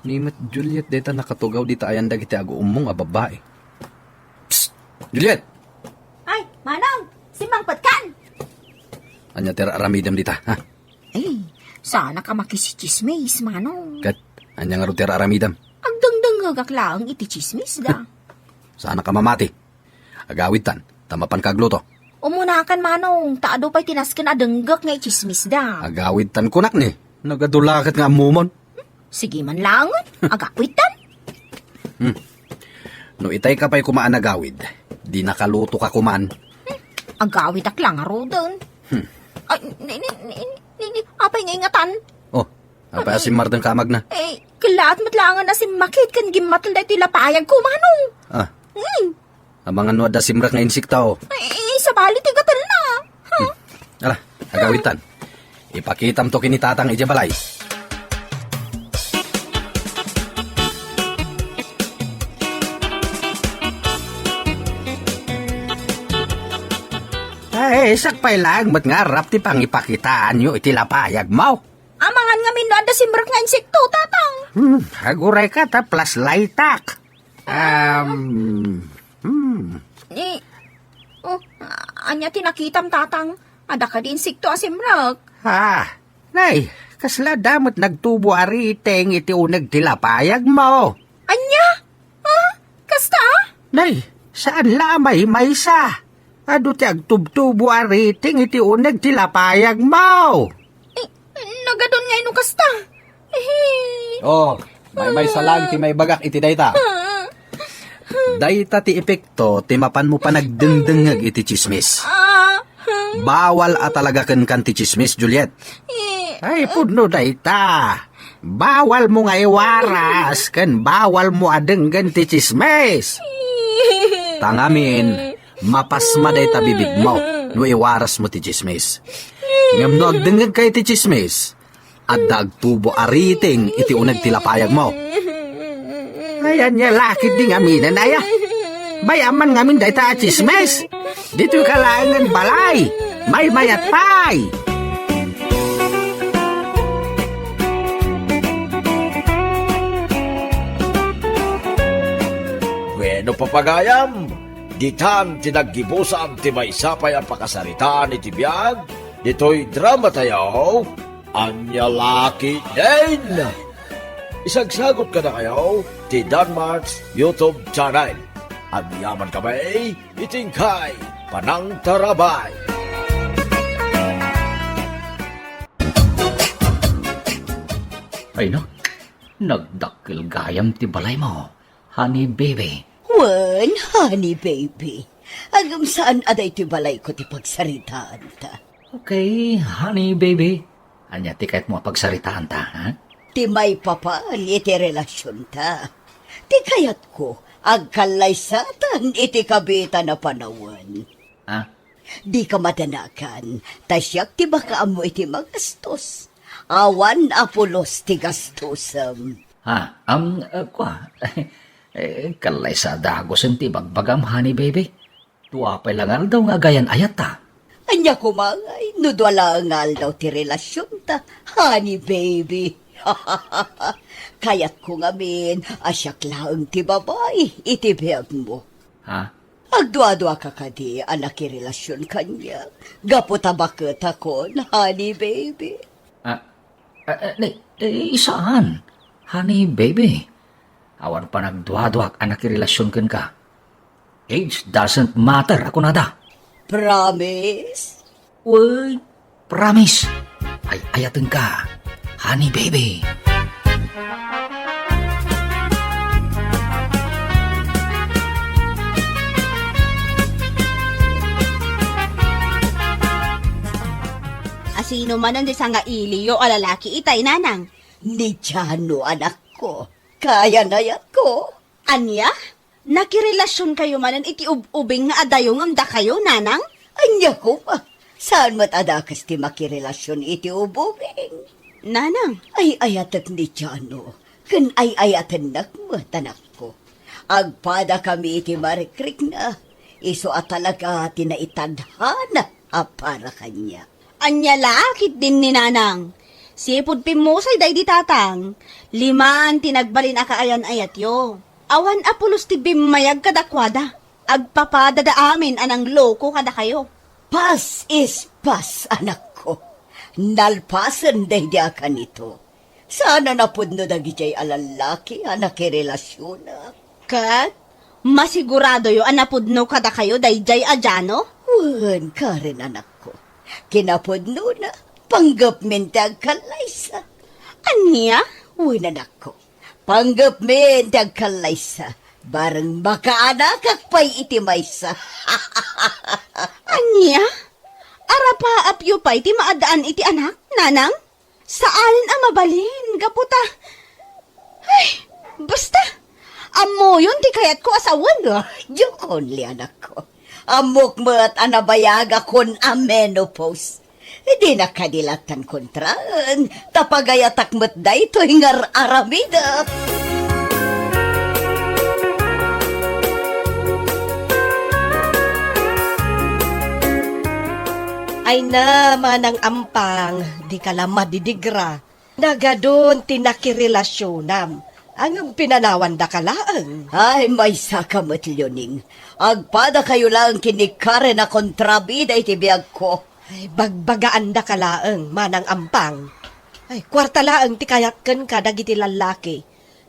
Ni met Juliet dayta nakatugaw dita ayan dagiti aguummong a babbai. Psst! Juliet! Ay, Manong! Simmangpetkan! Ania ti aramidem dita, ha? Ay, saanak a makitsismis, Manong. Ket, ania ngarud ti aramidem? Agdengdengngegak laeng iti tsismisda. Saanak a mamati. Agawidtan, ta mapanka agluto. Umunakan, Manong, ta adu pay ti nasken a denggek nga itsismisda. Agawidtan kunak ni, nagadu la ket nga ammomon. Sige man laengen, agawidtan. Hmm. No itayka pay koma a nagawid, dinaka lutoka koman. Hmm. Agawidak la ngaruden. Hmm. Ay, ni, ni, ni, ni, ni, apay nga ingatan? Oh, apay a simmardengka a magna? Eh, kellaat met laengen a simmakit ken gimmatel daytoy lapayagko, Manong. Ah. Hmm. Amangan no adda simrek nga insekto. Ay, sabali ti gatelna. Hmm. Ala, agawidtan. Ipakitamto ken ni Tatang idiay balay. Ay, sakbay laeng met nga arap ti pangipakitaanyo iti lapayagmo. Amangan ngamin no adda simrek nga insekto, Tatang. Hmm, agurayka ta flashlightak. Um, hmm. Ni, oh, ania ti nakitam, Tatang? Adda kadi insekto a simrek? Ah, nay, kasla adda met nagtubo a riting iti uneg ti lapayagmo. Ania? Ha? Kasta? Nay, saan la a maymaysa. Adu ti agtubtubo a riting iti uneg ti lapayagmo. Eh, nagadun ngay no kasta. Eh. Oh, maymaysa lang ti maibagak iti dayta. Dayta ti epekto ti mapanmo panagdengdengngeg iti tsismis. Ah. Bawal a talaga kenkan ti tsismis, Juliet. Eh. Ay, pudno dayta. Bawal mo nga iwaras, ken bawal mo a denggen ti tsismis. Eh. Ta ngamin, mapasma dayta bibigmo no iwarasmo ti tsismis. Ngem no agdengngegka iti tsismis, Adda agtubo a riting iti uneg ti lapayagmo. Ay, ania la ketdi ngamin, aya? Bay-am man ngamin dayta a tsismis. Ditoyka laengen balay. Maymayat pay. Bueno, papagayam, ditan ti naggibusan ti maysa pay a pakasaritaan iti biag ditoy drama tayo. Ania la ketdin? Isagsagut kadakayo ti Danmarks YouTube channel. Agyaman kami iti inkay panangtarabay. Ay na, nagdakkel gayam ti balaymo, honey baby. Wen, honey baby. Agem saan a daytoy balayko ti pagsaritaanta. Okay, honey baby. Ania ti kayatmo a pagsaritaanta, ha? Ti maipapan iti relasionta. Ti kayatko, agkallaysatan iti kabiitan a panawen. Ah? Dika madanagan, ta siak ti makaammo iti magastos. Awan a pulos ti gastosem. Ha, am, uh, kua, eh, kallaysa a dagusen ti bagbagam, honey baby. Dua pay la nga aldaw nga agayan-ayatta. Ania koma ngay no dua laeng nga aldaw ti relasionta, honey baby? Kayatko ngamin a siak laeng ti babai iti biagmo. Ha? Agduaduaka kadi a nakirelasion kaniak gapu ta baketakon, honey baby? Ah, ah, ah, ni, eh, saan, honey baby. Awan panagduaduak a nakirelasion kenka. Age doesn't matter, a kunada. Promise? Uy, promise. Ay-ayatenka, honey baby. Asino manen ti sangailiyo a lalaki itay, nanang? Ni Jano, anakko. Kayan-ayatko. Ania? Nakirelasionkayo manen iti ub-ubing nga adayo ngem dakayo, nanang? Ania koma? Saan met a dakes ti makirelasion iti ub-ubing? Nanang. Ay-ayatek ni Jano, ken ay-ayatennak met, anakko. Agpadakami iti marikrikna, isu a talaga ti naitadhana a para kaniak. Ania la ketdin ni nanang? Sipud pimmusay daydi tatang, limaan ti nagbalin a kaayan-ayatyo. Awan a pulos ti bimmayag kadakuada. Agpapadada amin a nangloko kadakayo. Pass is pass, anakko. Nalpasen daydi a kanito. Saan a napudno dagidiay a lallaki a nakirelasionak. Ket masiguradoyo a napudno kadakayo daydiay a Jano? Wen, Karen, anakko. Kinapudnona, panggepmin ti agkallaysa. Ania? Wen, anakko. Panggepmin ti agkallaysa. Bareng makaanakak pay iti maysa. Ania? Arapaapyo pay ti maad-an iti anak, nanang? Saan a mabalin, gapu ta, ay, basta, ammoyon ti kayatko a sawen. Ah, diak only, anakko. Ammok met a nabayagakon a menopause. Dinak kadi lattan kontraen, ta pagayatak met daytoy nga ar-aramidek. Ay na, Manang Ampang, dika la madidigra. Nagadun ti nakirelasionam. Ngem pinanawandaka laeng. Ay, maysaka met, Leoning. Agpadakayo laeng ken ni Karen a kontrabida iti biagko. Ay, bagbagaandaka laeng, Manang Ampang. Ay, kuarta laeng ti kayat kenka dagiti lallaki.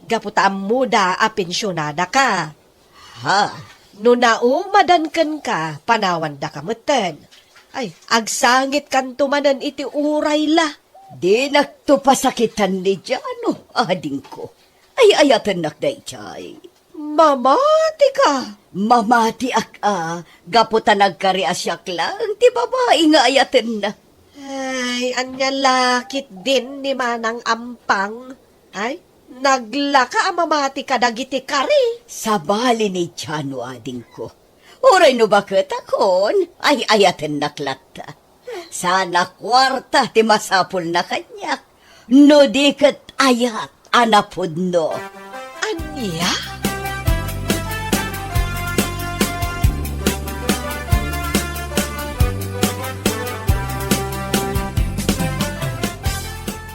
Gapu ta ammoda a pensionadaka. Ha? No naumadan kenka, panawandaka metten. Ay, agsangitkanto manen iti uray la. Dinakto pasakitan ni Jano, adingko. Ay-ayatennak daydiay. Mamatika? Mamatiak a, gapu ta nagkari a siak laeng ti babai nga ayatenna. Ay, ania la ketdin ni Manang Ampang? Ay, naglaka a mamati kadagiti kari. Sabali ni Jano, adingko. Uray no baketakon, ay-ayatennak latta. Saan a kuarta ti masapulna kaniak. No di ket ayat a napudno. Ania?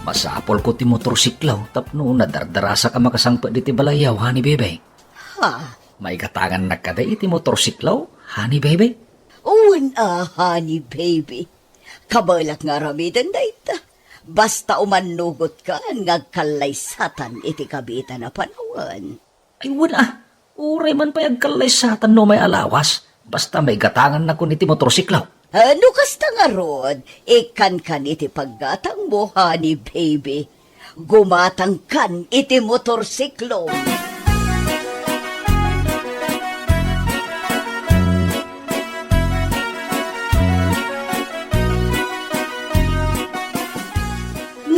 Masapulko ti motorsiklo tapno nadardarasak a makasangpet iti balayyo, honey baby. Ha? Maigatangannak kadi iti motorsiklo, honey baby? Wen a, honey baby. Kabaelak nga aramiden dayta. Basta umannugotka nga agkallaysatan iti kabiitan a panawen. Ay, wen a. Uray man pay agkallaysatan no may alawas. Basta maigatangannakon iti motorsiklo. Ah, no kasta ngarud, ikkankan iti paggatangmo, honey baby. Gumatangkan iti motorsiklo.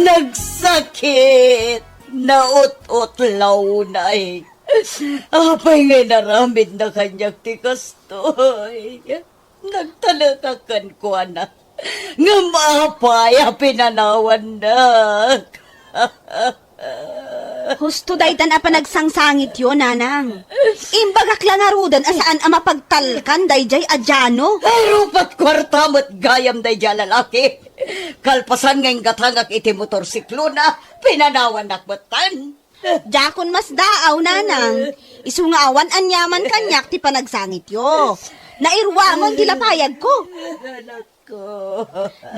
Nagsakit, naut-utlaw, nay. Apay nga inaramidna kaniak ti kastoy? Nagtalekak kenkuana. Ngem apay a pinanawannak? Husto daytan a panagsangsangityo, nanang. Imbagak la ngaruden a saan a mapagtalkan daydiay a Jano. Ay, rupat kuarta met gayam daydiay a lalaki. Kalpasan nga inggatangak iti motorsiklona, pinanawannak metten. Diakon masdaaw, nanang. Isu nga awan aniaman kaniak ti panagsangityo. Nairuangon ti lapayagko.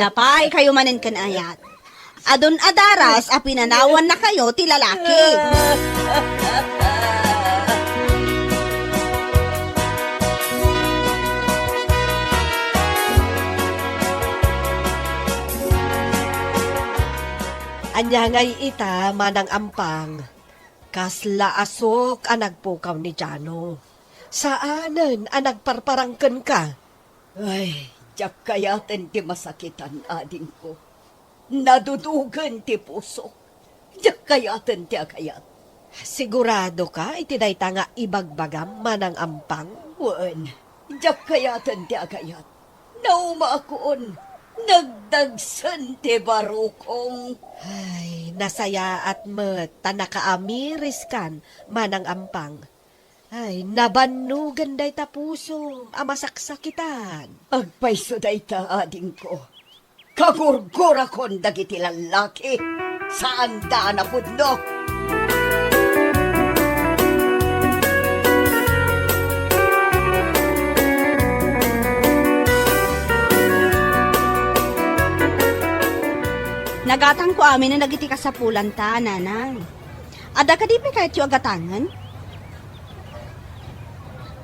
Napay kayo manen ken ayat. Adun a daras a pinanawannakayo ti lalaki. Ania ngay ita, Manang Ampang? Kasla asuk a nagpukaw ni Jano. Saanen a nagparparang kenka. Ay, diak kayaten ti masakitan, adingko. Nadudugen ti pusok. Diak kayaten ti agayat. Sigurado ka iti dayta nga ibagbagam, Manang Ampang? Wen, diak kayaten ti agayat. Naumakon, nagdagsen ti barukong. Ay, nasayaat met ta nakaamiriskan, Manang Ampang. Ay, nabannogen dayta pusom a masaksakitan. Agpayso dayta, adingko. Kagurgurakon dagiti lallaki. Saanda a napudno. Nagatangko amin dagiti kasapulanta, nanang. Adda kadi pay kayatyo a gatangen?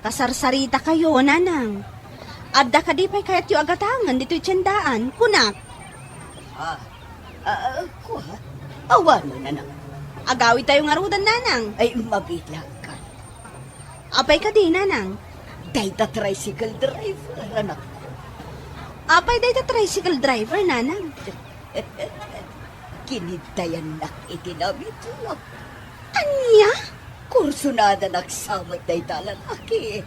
Kasarsarita kayo, nanang. Adda kadi pay kayatyo a gatangen ditoy tiendaan? Kunak. Ah, ah, kua? Awan, nanang. Agawid tayo ngaruden, nanang. Ay, mabilang ka. Apay kadi, nanang? Dayta tricycle driver, anakko. Apay dayta tricycle driver, nanang? Kiniddayannak iti namitlo. Ania? Kursunadanak sa met dayta a lalaki.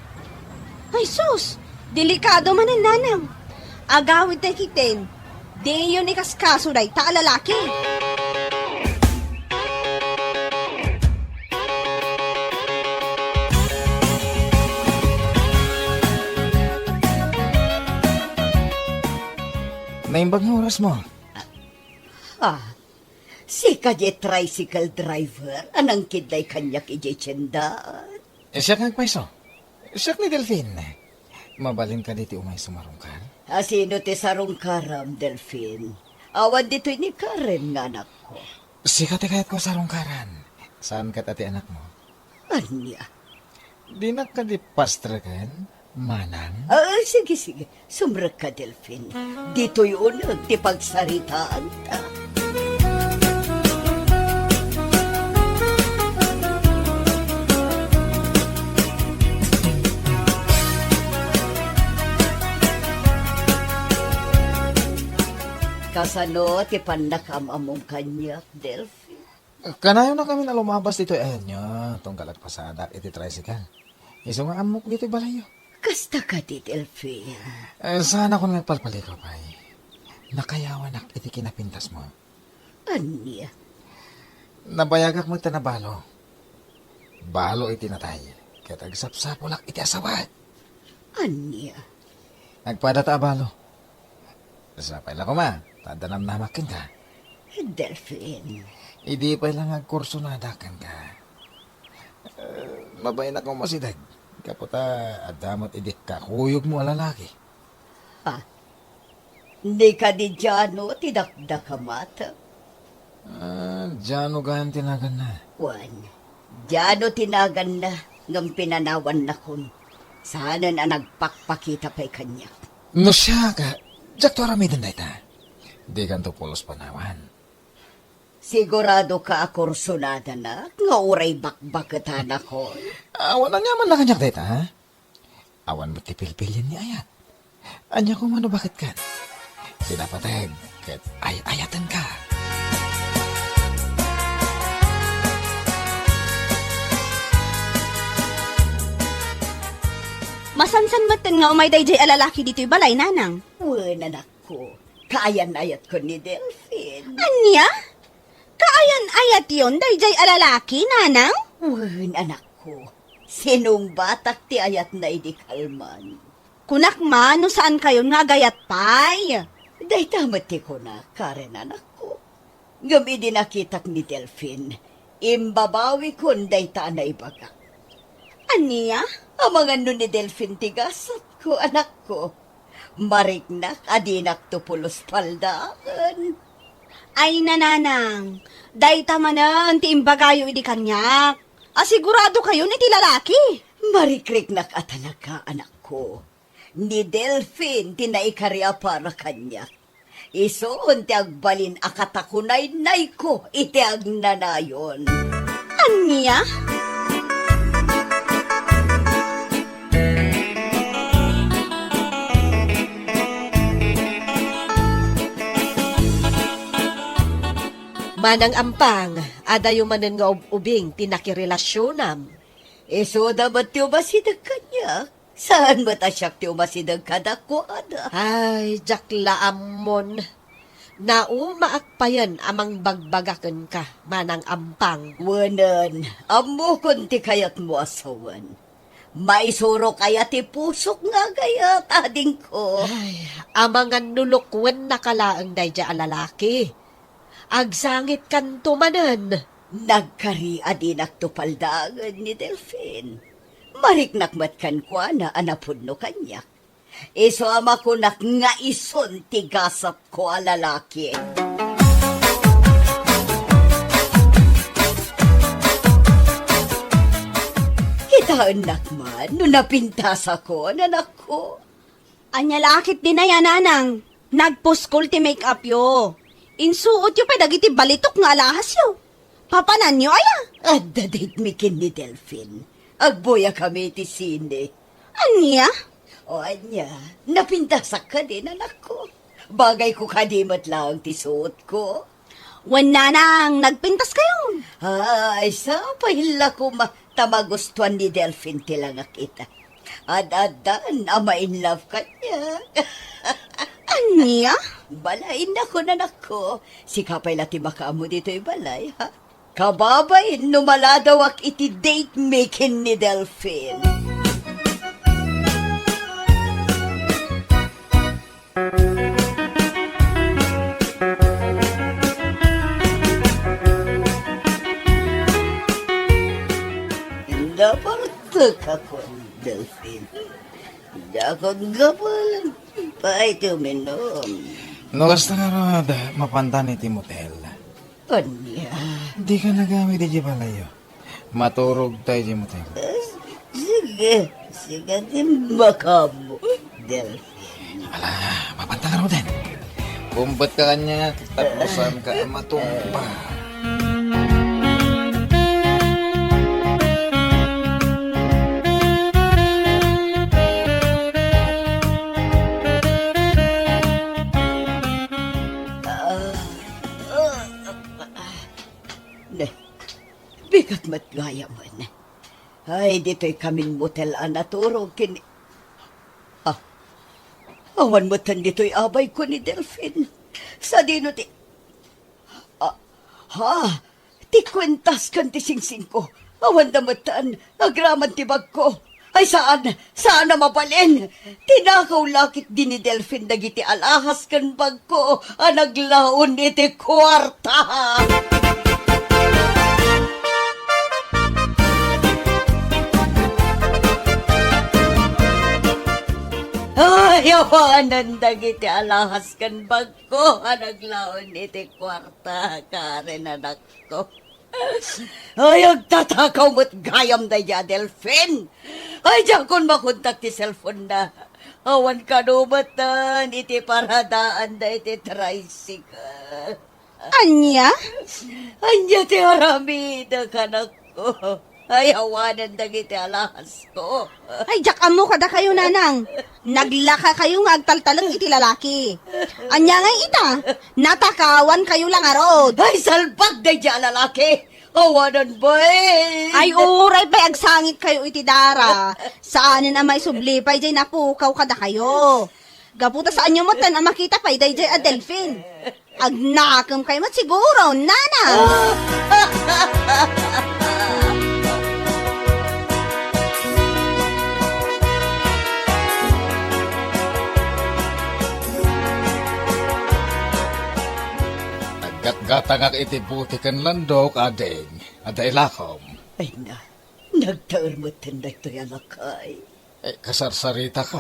Ay sus, delikado manen, nanang. Agawid tay kiten, diyon ikaskaso dayta a lalaki. Naimbag nga oras mo. Ah, sika diay tricycle driver a nangkiddayay kaniak idiay tiendaan? Eh, siak nga agpayso. Siak ni Delfin. Mabalin kadi ti umayso marungkar? A, sino ti sarungkaram, Delfin? Awan ditoy ni Karen nga anakko. Sika ti kayatko sarungkaran. Saan ket a ti anakmo? Ania? Dinak kadi pastreken, manang? Ah, sige, sige. Sumrekka, Delfin. Ditoy uneg ti pagsaritaanta. Kasano ti pannakaam-ammom kaniak, Delfin? Kanayonakamin a lumabas ditoy ayanyo, tunggal agpasadak iti tricycle. Isu nga ammok ditoy balayyo. Kasta kadi, Delfin? Eh, saanakon nga agpalpalikaw pay. Nakayawanak iti kinapintasmo. Ania? Nabayagak met ta nabalo. Balo iti natay, ket agsapsapulak iti asawaek. Ania? Nagpada ta a balo. Sapay la koma, ta adda namnamak kenka. Delfin. Idi pay la nga agkursonadak kenka. Eh, mabain a koma sideg. Gapu ta adda met idi kakuyogmo a lalaki. Ah, ni kadi Jano ti dakdakama? Ah, Jano gayam ti naganna. Wen, Jano ti naganna, ngem pinanawannakon. Saanen a nagpakpakita pay kaniak. No siak, diakto aramiden dayta. Dikanto pulos panawan. Siguradoka a kursonadana nga uray bakbaketanakon? Awan aniamanna kaniak dayta, ha? Awan met ti pilpilienna ni ayat. Ania koma no baketkan? Kinapateg ket ay-ayatenka. Masansan metten nga umay daydiay a lalaki ditoy balay, nanang. Wen, anakko. Kaayan-ayatkon ni Delfin. Ania? Kaayan-ayatyon daydiay a lalaki, nanang? Wen, anakko. Sinungbatak ti ayatna idi kalman. Kunak man no saankayon nga agayat pay. Dayta met ti kunak, Karen, anakko. Ngem idi nakitak ni Delfin, imbabawikon dayta a naibagak. Ania? Amangan no ni Delfin ti gasatko, anakko. Mariknak a dinakto pulos paldaen. Ay, nanang, dayta manen ti imbagayo idi kaniak. Asiguradokayon iti lalaki. Marikriknak a talaga, anakko. Ni Delfin ti naikari a para kaniak. Isun ti agbalin a katakunaynayko iti agnanayon. Ania? Manang Ampang, adayo manen nga ub-ubing ti nakirelasionam. Isuda met ti umasideg kaniak. Saan met a siak ti umasideg kadakuada. Ay, diak la ammon. Naumaak payen a mangbagbagakenka, Manang Ampang. Wenen, ammokon ti kayatmo a sawen. Maisurok aya ti pusok nga agayat, adingko. Ay, amangan no lukuennaka laeng daydiay a lalaki. Agsangitkanto manen. Nagkari a dinakto paldaen ni Delfin. Mariknak met kenkuana a napudno kaniak. Isu a makunak nga isun ti gasatko a lalaki. Kitaennak man no napintasakon, anakko. Ania la a ketdin aya, nanang? Nagpuskol ti make-upyo. Insuotyo pay dagiti balitok nga alahasyo. Papananyo aya? Adda date mi ken ni Delfin. Agbuyakami iti sine. Ania? O ania, napintasak kadin, anakko? Bagayko kadi met laeng ti suotko? Wen, nanang, nagpintaskayon. Ay, sapay la koma ta magustuan ni Delfin ti langakita. Ad-addan a ma-in love kaniak. Ania? Balaennakon, anakko. Sika pay la ti makaammo ditoy balay, ha? Kababain no maladawak iti date mi ken ni Delfin. Napartek akon, Delfin. Diakon gapulan pay ti uminum. No kasta ngarud, mapantan iti motel. Ania? Dika nagawid idiay balayyo. Maturogta idiay motel. Eh, sige, sige ti makaammo, Delfin. Ala, mapanta ngaruden. Kumbetka kaniak, tapno saanka a matungpal. Ah, ah, ah, ah. Ne, bigat met gayamen. Ay, ditoy kamin motel a naturog ken, ah, awan metten ditoy abayko ni Delfin. Sadino ti, ah, Ha? Ti kuentas ken ti singsingko, awanda metten, agraman ti bagko. Ay, saan, saan a mabalin. Tinakaw la ketdi ni Delfin dagiti alahas ken bagko a naglaon iti kuarta. Ay, awanen dagiti alahas ken bagko a naglaon iti kuarta, Karen, anakko. Ay, agtatakaw met gayam daydiay a Delfin. Ay, diakon makontak ti cellphone-na. Awan kano metten iti paradaanda iti tricycle. Ania? Ania ti aramidek, anakko? Ay, awanen dagiti alahasko. Ay, diak ammo kadakayo, nanang. Naglaka kayo nga agtaltalek iti lalaki. Ania ngay ita? Natakawan kayo la ngarud. Ay, salbag daydiay a lalaki. Awanen, bay. Ay, uray pay agsangit kayo iti dara. Saanen a maisubli pay diay napukaw kadakayo. Gapu ta saanyo metten a makita pay daydiay a Delfin. Agnakem kayo met siguro, nana. Aggatgatangak iti bote ken landok, ading. Adda ilakom. Ay na, nagtaer metten daytoy a lakay. Eh, kasarsaritaka.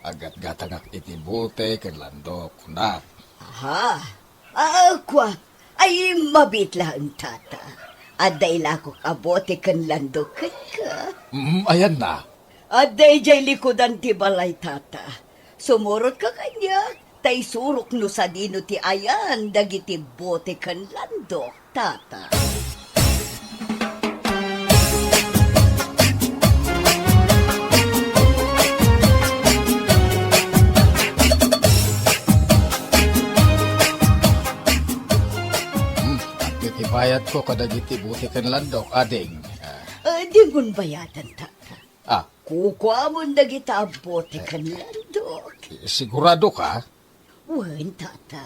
Aggatgatangak iti bote ken landok, kunak. Aha. Ah, kua. Ay, mabiit laeng, tata. Adda ilakok a bote ken landok kenka. Mm, ayanna. Adda idiay likudan ti balay, tata. Sumurotka kaniak, ta isurok no sadino ti ayan dagiti bote ken landok, tata. Hmm, iti bayadko kadagiti bote ken landok, ading. Ah. Ah, dingon bayadan, tata. Ah. Kukuamon dagita a bote ken landok. Eh, siguradoka? Wen, tata.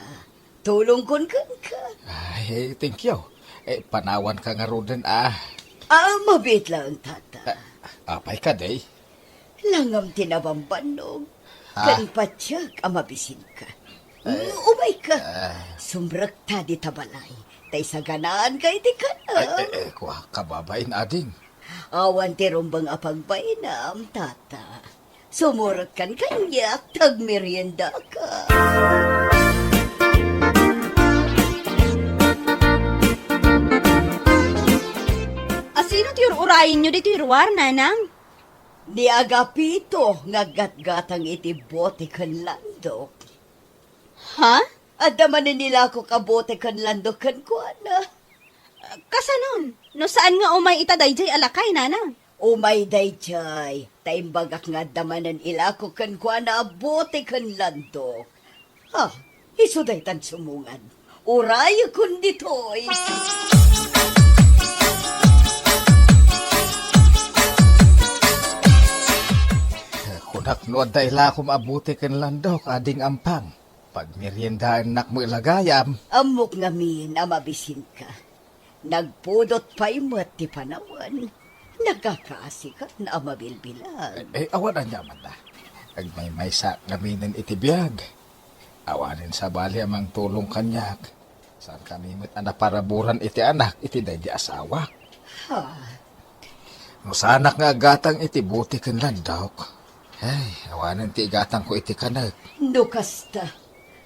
Tulongkon kenka. Ay, thank you. Eh, panawanka ngaruden, ah. Ah, mabiit laeng, tata. Ah, apay kadi? Langam ti nabambannog. Ah. Ken patiek a mabisinka. Eh. Mm, umayka. Ah. Sumrekta dita balay. Ta isaganaanka iti kanem. Eh, eh, eh, kua, kababain, ading. Awan ti rumbeng a pagbainam, tata. Sumurotkan kaniak ta agmeriendaka. Asino ti ur-urayenyo ditoy ruar, nanang? Ni Agapito nga aggatgatang iti bote ken landok. Ha? Adda manen ilakok a bote ken landok kenkuana. Kasanon? No saan nga umay ita daydiay a lakay, nanang? Umay daydiay, ta imbagak nga adda manen ilakok kenkuana a bote ken landok. Ha, isu daytan sumungan. Urayekon ditoy. Kunak no adda ilakom a bote ken landok, ading Ampang. Pagmeriendaennak met la gayam. Ammok ngamin a mabisinka. Nagpudot pay met ti panawen. Nagkakaasikan a mabilbilang. Eh, eh, awan aniamanna. Agmaymaysa ngaminen iti biag. Awanen sabali a mangtulong kaniak. Saankami met a naparaburan iti anak iti daydi asawak. Ha? No saanak nga aggatang iti bote ken landok, ay, awanen ti igatangko iti kanek. No kasta,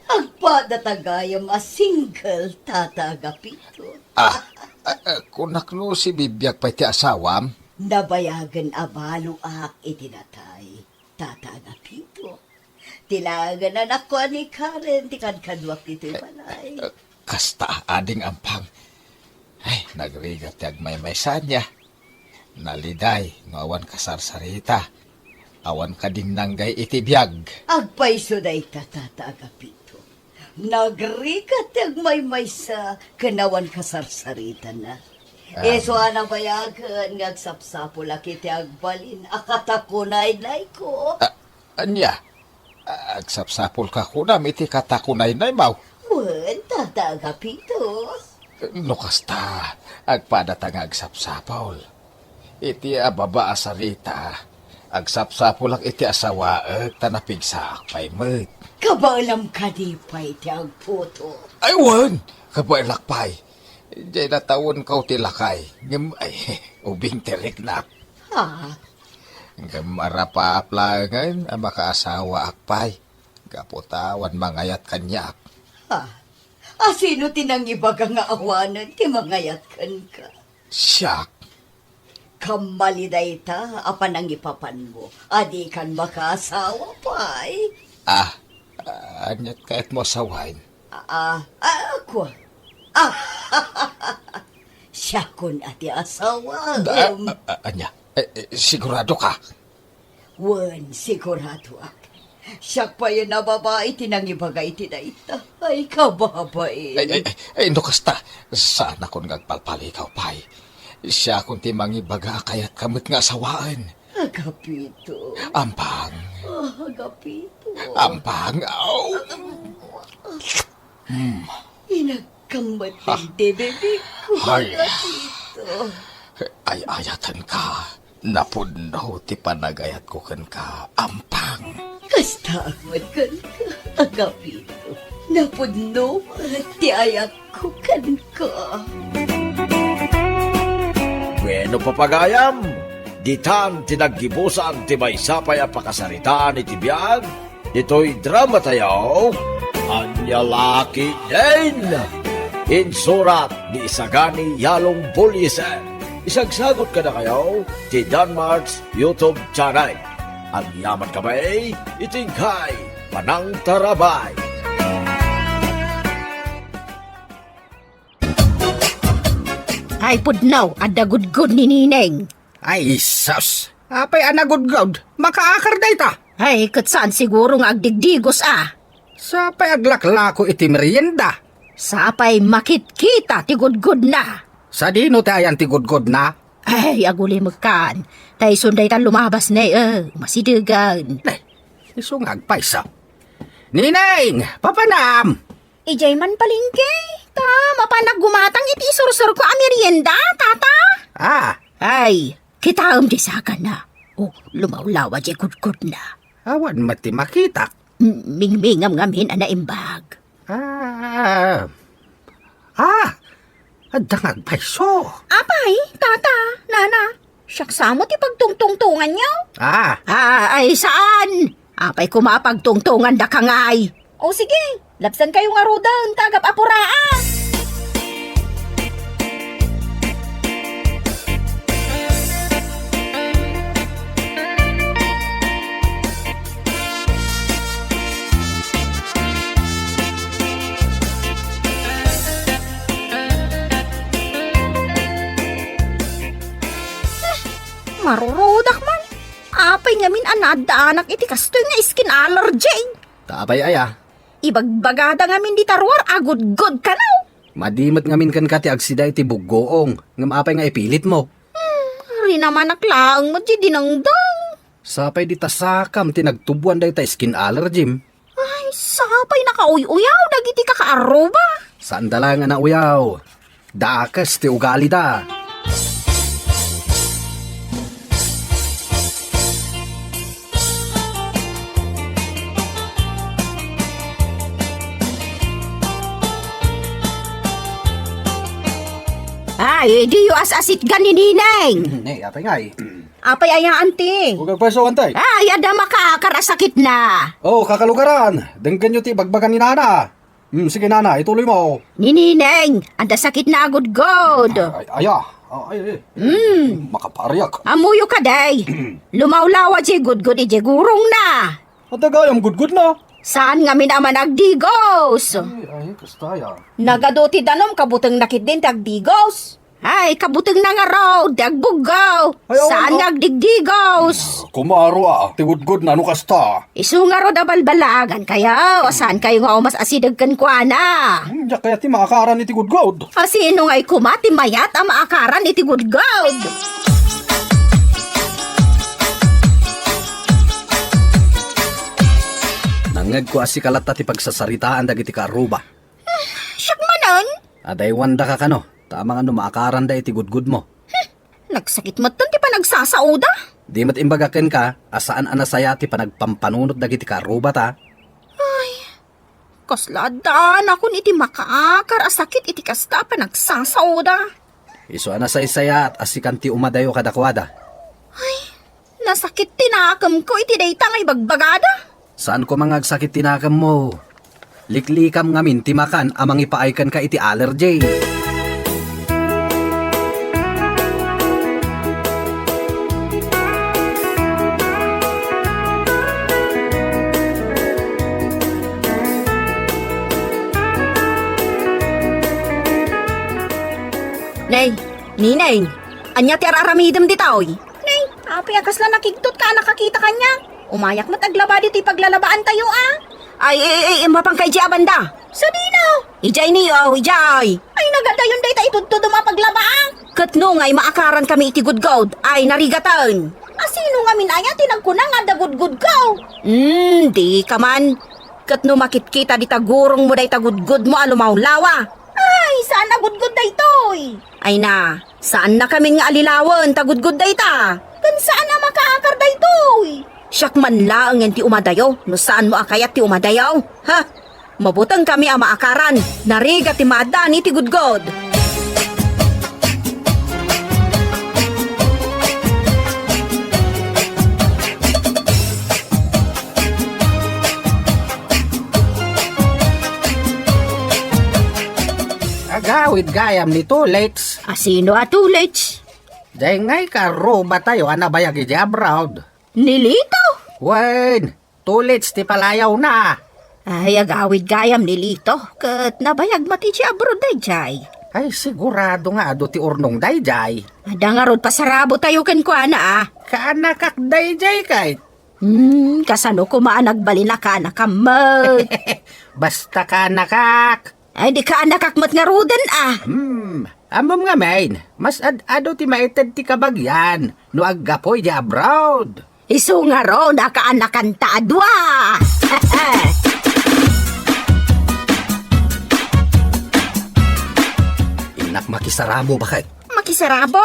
agpada ta gayam a single, Tata Agapito. Ah, ah, ah, kunak no sibibiag pay ti asawam? Nabayagen a baloak iti natay, Tata Agapito. Ti laengen a nakuan ni Karen ti kadkaduak ditoy balay. Eh, kasta, ading Ampang. Ay, nagrigat ti agmaymaysa ania. Naliday no awan kasarsarita. Awan kadinanggay iti biag. Agpayso dayta, Tata Agapito. Nagrigat ti agmaymaysa ken awan kasarsaritana. Ah. Isu a nabayagen nga agsapsapulak iti agbalin a katakunaynayko. Ah, ania? Ah, agsapsapulka kunam iti katakunaynaymaw? Wen, Tata Agapito. No kasta, agpadata nga agsapsapul. Iti ababa a sarita, agsapsapulak iti asawaek ta napigsaak pay met. Kabaelam kadi pay ti agputo? Ay, wen! Kabaelak pay. Diay natawenko ti lakay, ngem, ay, ubing ti riknak. Ha? Ngem arapaap laengen a makaasawaak pay, gapu ta awan mangayat kaniak. Ha? A sino ti nangibaga nga awanen ti mangayat kenka? Siak. Kammali dayta a panangipapanmo a dikan makaasawa pay. Ah, ah, aniat kayatmo a sawaen? Ah, ah, ah, kua. Ah, siakon a ti asawa. Ah, ah, ah, ania? Eh, eh, sigurado ka? Wen, siguradoak. Siak pay a babai ti nangibaga iti dayta. Ay, kababain. Ay, ay, ay, no kasta, saanakon nga agpalpalikaw pay. Siakon ti mangibaga a kayatka met nga asawaen. Agapito. Ampang. Ah, Agapito. Ampang. Aw. Hmm. Inagkammateng ti bibigko, Ay. Agapito. Ay-ayatenka. Napudno ti panagayatko kenka, Ampang. Kasta met kenka, Agapito. Napudno met ti ayatko kenka. Bueno, papagayam, ditan ti naggibusan ti maysa pay a pakasaritaan iti biag ditoy dramatayo, Ania La Ketdin. Insurat ni Isagani Yalong Bullieser. Isagsagut kadakayo ti Danmart's YouTube channel. Agyaman kami iti inkay panangtarabay. Ay, pudno, adda gudgod ni Nineng. Ay, sus! Apay a nagudgod? Makaakar dayta! Ay, ket saan siguro nga agdigdigos a. Sapay aglaklako iti merienda. Sapay makitkita ti gudgodna. Sadino ti ayan ti gudgodna? Ay, agulimekkan. Ta isun dayta lumabas ne, eh, masidegan. Ay, isu nga agpayso. Nineng, papanam! Idiay man palengke, ta mapanak gumatang iti isursurko a merienda, tata. Ah. Ay, kitaem ti sakana. O, lumawlawa diay gudgodna. Awan met ti makitak. M-, mingmingam ngamin a naimbag. Ah. Ah, adda nga agpayso. Apay, tata, nana, siak sa met ti pagtungtungtonganyo? Ah. Ah, ay, saan? Apay koma a pagtungtongandaka ngay? O sige, labsankayo ngaruden ta agap-apuraan. Ah, marurudak man. Apay ngamin a naaddaanak iti kastoy nga skin allergy? Ta apay aya? Ibagbagada ngamin dita ruar a gudgod kano. Madi met ngamin kenka ti agsida iti buggoong, ngem apay nga ipilitmo? Hmm, rinamanak laeng met diay dinengdeng. Sapay dita sakam ti nagtuboan dayta skin allergym. Ay, sapay nakauy-uyaw dagiti kakaarruba. Saanda laeng a nauyaw. Dakes ti ugalida. Ay, diyo as-asitgan ni Nineng. Ne, apay ngay? Apay aya, anti? Ug agpayso, antay? Ay, adda makaakar a sakitna. Oh, kakalugaran. Denggenyo ti ibagbaga ni Nana. Hmm, sige, Nana, ituloy mo. Ni Nineng, adda sakitna a gudgod. Ay, aya. Ah, ay, ay. Hmm. Makapariak. Ammoyo kadi. Lumawlawa diay gudgod idiay gurongna. Adda gayam gudgodna. Saan ngamin a managdigos? Ay, ay, kasta aya. Nagadu ti danum, kabutengna ketdin ti agdigos. Ay, kabutengna ngarud ti agbuggaw. Ay, awan, saan nga agdigdigos? Kumaro a, ti gudgodna no kasta. Isu ngarud a balbalaagankayo, saankayo nga umas-asideg kenkuana. Hmm, diak kayat ti maakaran iti gudgod. A sino ngay koma ti mayat a maakaran iti gudgod? Nangngegko a sika latta ti pagsasaritaan dagiti kaarruba. Siak manen? Adaywandaka kano, ta amangan no maakaranda iti gudgudmo. Nagsakit metten ti panagsasaoda. Di met imbagak kenka a saan a nasayaat ti panagpampanunot dagiti karrubata. Ay, kasla addaanakon iti makaakar a sakit iti kasta a panagsasaoda. Isu a nasaysayaat a sikan ti umadayo kadakuada. Ay, nasakit ti nakemko iti dayta nga ibagbagada. Saan koma nga agsakit ti nakemmo. Liklikam ngamin ti makan a mangipaay kenka iti allergy. Nay, Nineng, ania ti ar-aramidem ditoy? Nay, apay a kasla nakigtot ka a nakakita kaniak? Umayak met aglaba ditoy paglalabaantayo a. Ay, ay, ay, ay, mapanka idiay a banda. Sadino? Idiay niyo, idiay. Ay, nagadayon dayta itudtudom a paglabaak. Ket no ngay maakaran kami iti gudgod, ay narigaten. A sino ngamin aya ti nagkuna nga adda gudgod ko? Hmm, di ka man. Ket no makitkita dita gurongmo dayta gudgodmo a lumawlawa. Ay, saan a gudgod daytoy? Ay na, saannakamin nga alilawen ta gudgod dayta. Ken saan a makaakar daytoy? Siak man laengen ti umadayo, no saanmo a kayat ti umadayo. Ha? Mabutengkami a maakaran, narigat ti maaddaan iti gudgod. Agawid gayam ni Tulits. A sino a Tulits? Dayngay karrubatayo a nabayag idiay abroad. Ni Lito? Wen, Tulits ti palayawna. Ay, agawid gayam ni Lito, ket nabayag met idiay abroad daydiay. Ay, sigurado nga adu ti urnong daydiay. Adda ngarud pasarabotayo kenkuana a. Kaanakak daydiay kay. Hmm, kasano koma a nagbalin a kaanakam met? Basta kaanakak. Ay, di kaanakak met ngaruden a. Hmm, ammom ngamin, mas ad-adu ti maited ti kabagian no aggapu idiay abroad. Isu ngarud a kaanakanta a dua. Innak makisarabo, baket. Makisarabo?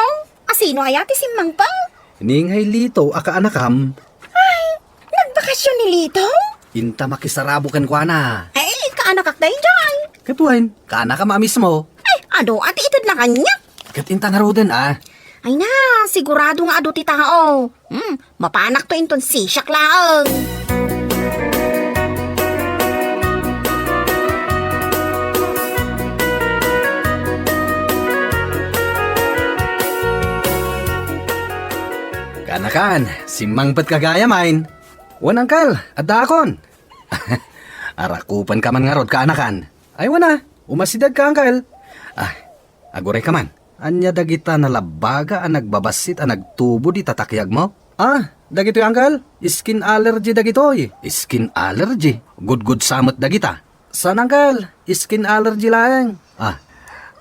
A sino aya ti simmangpet? Ni ngay Lito a kaanakam. Ay, nagbakasyon ni Lito? Inta makisarabo kenkuana. Ay, kaanakak daydiay. Ket wen, kaanakam a mismo. Ay, adu a ti itedna kaniak. Ket inta ngaruden a. Ay na, sigurado nga adu ti tao. Hmm, mapanakto inton sisiak laeng. Kaanakan, simmangpetka gayam a. Wen, angkel, addaakon. Arakupenka man ngarud, kaanakan. Ay, wen a, umasidegka, angkel. Ah, agurayka man. Ania dagita nalabbaga a nagbabassit a nagtubo dita takyagmo? Ah, dagitoy, angkel, skin allergy dagitoy. Skin allergy? Gudgod sa met dagita? Saan, angkel, skin allergy laeng. Ah,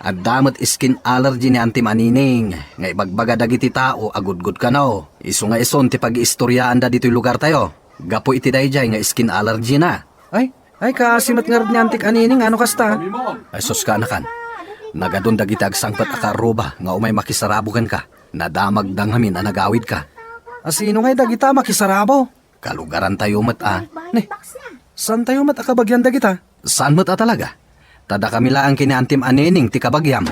adda met skin allergy ni Antim a Nining nga ibagbaga dagiti tao a gudgod kano. Isu nga isun ti pagiistoriaanda ditoy lugartayo. Gapu iti daydiay nga skin allergy na. Ay, ay, kaasi met ngarud ni Antik a Nining, ano kasta? Ay, sus, kaanakan. Nagadun dagiti agsangpet a kaarruba nga umay makisarabo kenka. Nadamagda ngamin a nagawidka. A sino ngay dagita makisarabo? Kalugarantayo met a. Ne, saantayo met a kabagian dagita? Saan met a talaga? Ta dakami laeng ken ni Antim a Nining ti kabagiam.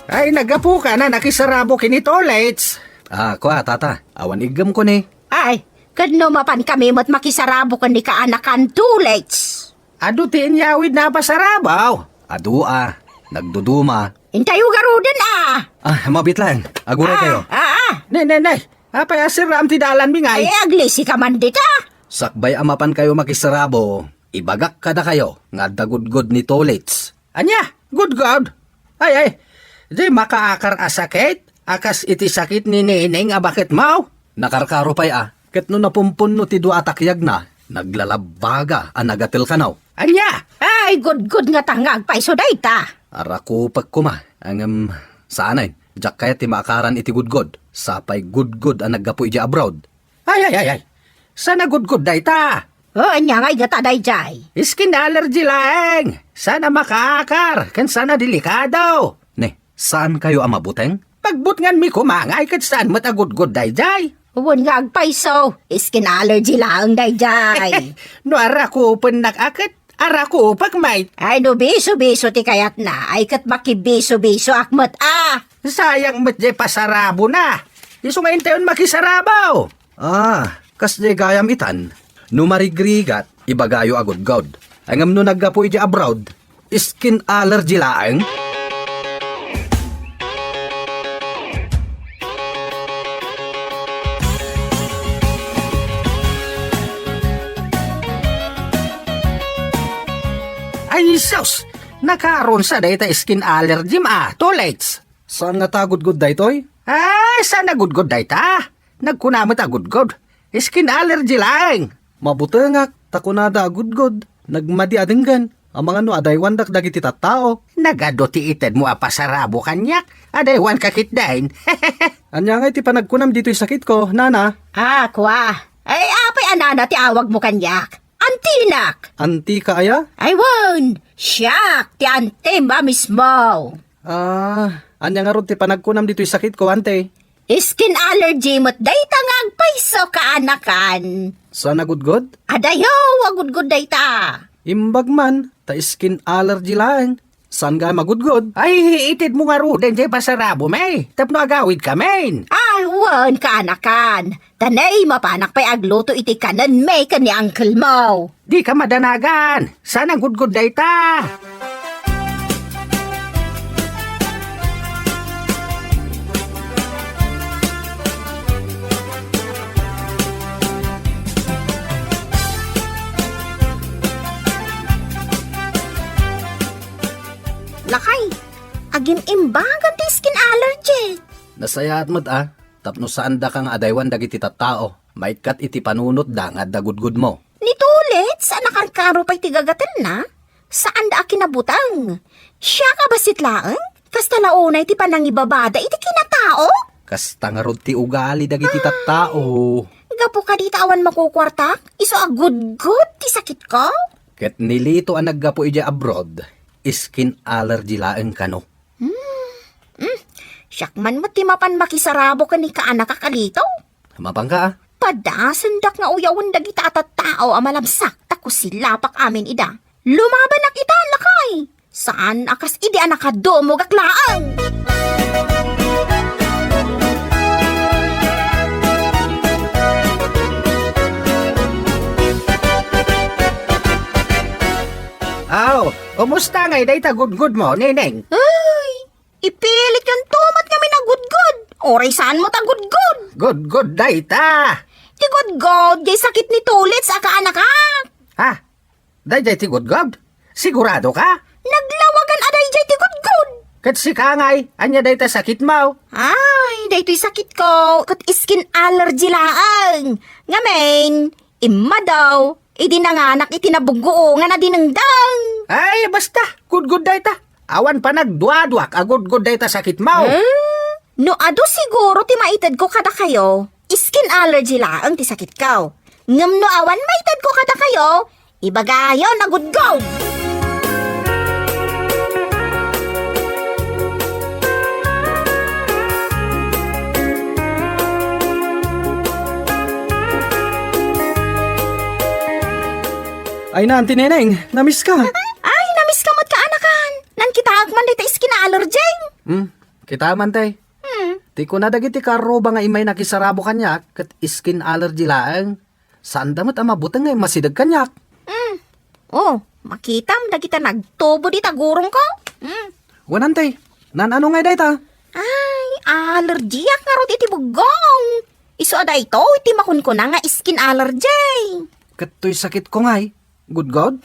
Ay, naggapuka a nakisarabo ken ni Tolets. Ah, kua, tata. Awan iggemko ni. Ay, ket no mapankami met makisarabo ken ni kaanakan Tolets. Adu ti inyawidna a pasarabo. Adu a, nagduduma. Intayo garuden a. Ah, mabiit laeng. Aguray kayo. Ah, ah, ah. Ne, ne, ne. Apay a sirraam ti dalanmi ngay? Ay, aglisika man dita. Sakbay a mapankayo makisarabo, ibagak kadakayo nga adda gudgod ni Tolets. Ania? Gudgod? Ay, ay. Di makaakar a sakit? A kas iti sakit ni Neneng a baketmo? Nakarkaro pay a, ket no napumpunno ti dua a takyagna, naglalabbaga a nagatel kano. Ania? Ay, gudgod ngata nga agpayso dayta. Arakupek koma, ngem saanen, diak kayat ti maakaran iti gudgod, sapay gudgod a naggapu idiay abroad. Ay, ay, ay, ay. Saan a gudgod dayta? O, ania ngay ngata daydiay? Skin allergy laeng. Saan a makaakar, ken saan a delikado. Ne, saan kayo a mabuteng? Pagbutnganmi koma ngay ket saan met a gudgod daydiay. Wen nga agpayso, skin allergy laeng daydiay. No arakupennak a ket, arakupek met. Ay, no biso-biso ti kayatna, ay ket makibiso-bisoak met a. Sayang met jay pasarabona. Isu nga intayon makisarabo. Ah, kasdiay gayam itan. No marigrigat, ibagayo a gudgod. Ngem no naggapu idiay abroad, skin allergy laeng? Ay, sus! Nakaron sa dayta skin allergy, ma. Too late. Saan ngata a gudgod daytoy? Ay, saan a gudgod dayta? Nagkuna met a gudgod. Skin allergy laeng. Mabutengak, ta kunada a gudgod. Nagmadi a denggen. Amangan no adaywandak dagiti tattao. Nagadu ti itedmo a pasarabo kaniak. Adaywanka ketdin. Ania ngay ti panagkunam ditoy sakitko, nana? Ah, kua. Ay, apay a nana ti awagmo kaniak? Antinak! Antika aya? Ay, wen! Siak ti antim a mismo! Ah, ania ngarud ti panagkunam ditoy sakitko, ante? Skin allergy met dayta nga agpayso, kaanakan. Saan a gudgod? Adayo a gudgod dayta. Imbag man, ta skin allergy laeng. Saan nga a magudgod? Ay, itedmo ngaruden jay pasarabo, may. Tapno agawidkamin. Ah, wen, kaanakan. Ta nay, mapanak pay agluto iti kanenmi ken ni uncle mo. Dika madanagan. Saan a gudgod dayta. Lakay, agim-imbagan ti skin allergy. Nasayaat met a, tapno saandaka nga adaywan dagiti tattao, maikkat iti panunotda nga adda gudgodmo. Ni Tulits a nakarkaro pay ti gagatelna, saanda a kinabuteng. Siak a bassit laeng, kasta la unay ti panangibabada iti kinatao. Kasta ngarud ti ugali dagiti tattao. Gapu kadi ta awan makukuartak, isu a gudgod ti sakitko. Ket ni Lito a naggapu idiay abroad, skin allergy laeng kano. Hmm. Hmm. Siak man met ti mapan makisarabo ken ni kaanakak a Lito. Mapanka, a? Padasendak nga uyawen dagita a tattao a malabsak, ta kusilapak amin ida. Lumabanak ita, lakay! Saan a kas idi a nakadumogak laeng! Aw, kumusta ngay dayta gudgod mo, Neneng? Ay, ipilit yun tumat nga minagudgod. Oray saan mo ta gudgod? Gudgod dayta. Ti gudgod, jay sakit ni Tulits a kaanakak. Ha? Dayjay ti gudgod? Sigurado ka? Naglawagan a dayjay ti gudgod. Ket sika ngay, ania dayta sakit mo? Ay, daytoy sakit ko, ket skin allergy laeng. Ngamin, immadaw, idi nanganak iti nabugguongan a dinengdeng. Ay, basta, gudgod dayta. Awan panagduaduak a gudgod dayta sakit mo. Hmm? No adu siguro ti maitedko kadakayo, skin allergy laeng ti sakitko. Ngem no awan maitedko kadakayo, ibagayon a gudgod. Ay, naan ti Neneng, namiss ka. Ay, namiss ka met kaanakan. Nankitaak man dayta skin allergy. Hmm, kita man, tay. Hmm. Ti kuna dagiti karruba nga immay nakisarabo kaniak, ket skin allergy laeng. Saanda met a mabuteng nga immasideg kaniak. Hmm. Oh, makitam dagita nagtubo dita gurongko. Hmm. Wen, ante, naan-ano ngay dayta? Ay, allergyak ngarud iti buggong. Isu a daytoy ti makunkuna nga skin allergy. Ket toy sakitko ngay. Gudgod?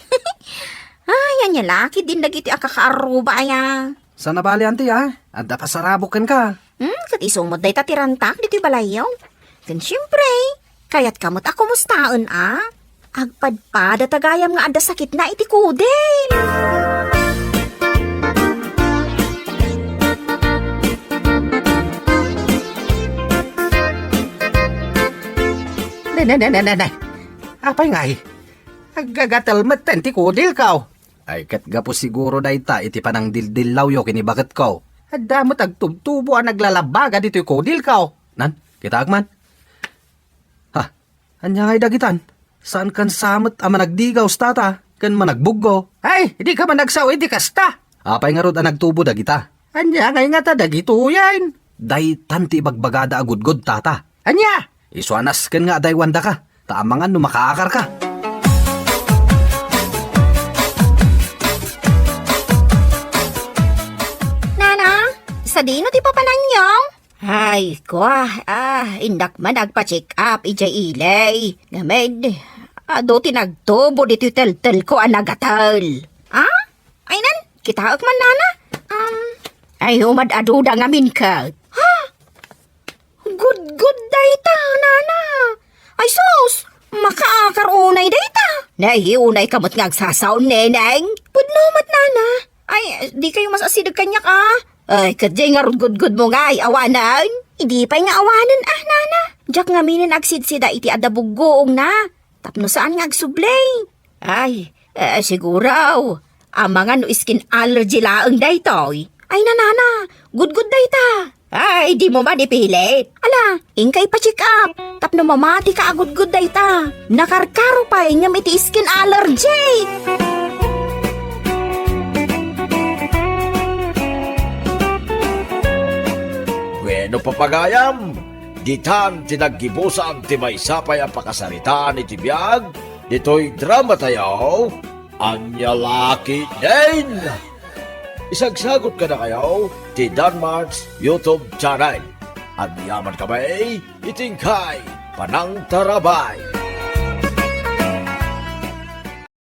Ay, ania la ketdin dagiti a kakaarruba aya. Saan a bale, ante, a? Adda pasarabok kenka. Hmm, ket isu met dayta ti rantak ditoy balayyo. Ken siempre, kayatka met a kumustaen a? Agpadpada ta gayam nga adda sakitna iti kudil. Ne, ne, ne, ne, ne. Apay ngay? Aggagatel metten ti kudilko. Ay, ket gapu siguro dayta iti panangdildillawyo ken ni baketko. Adda met agtubtubo a naglalabbaga ditoy kudilko. Nan, kitaek man. Ha, ania ngay dagitan? Saan kan samet a managdigaws, tata, ken managbuggo? Ay, dika man agsao iti kasta. Apay ngarud a nagtubo dagita? Ania ngay ngata dagitoyen? Daytan ti ibagbagada a gudgod, tata. Ania? Isu a nasken nga adaywandaka, ta amangan no makaakarka. Nana, sadino ti papananyo? Ay, kwa, ah, innak man agpa-check up idiay ili. Ngamin, adu ti nagtubo ditoy teltelko a nagatel. Ah? Ay nan, kitaek man, nana. Um, ay, umad-aduda ngamin ket. Ha? Gudgod dayta, nana. Ay sus, makaakar unay dayta. Nay, unay ka met nga agsasaon, neneng. Pudno met, nana. Ay, di kayo masasideg kaniak, ah. Ay, ket diay ngarud gudgod mo ngay, awanen? Idi pay nga awanen, ah, nana. Diak ngaminen agsidsida iti adda buggoongna. Tapno saan nga agsubli. Ay, eh, siguro. Amangan no skin allergy laeng daytoy. Ay, nanana, gudgod dayta. Ay, di mo man ipilit. Ala, inka ipa-check up. Tapno mamati ka a gudgod dayta. Nakarkaro pay ngem iti skin allergy. Bueno, papagayam, ditan ti naggibusan ti maysa pay a pakasaritaan iti biag ditoy drama tayo. Ania la ketdin? Isagsagut kadakayo ti Danmart's YouTube channel. Agyaman kami iti inkay panangtarabay.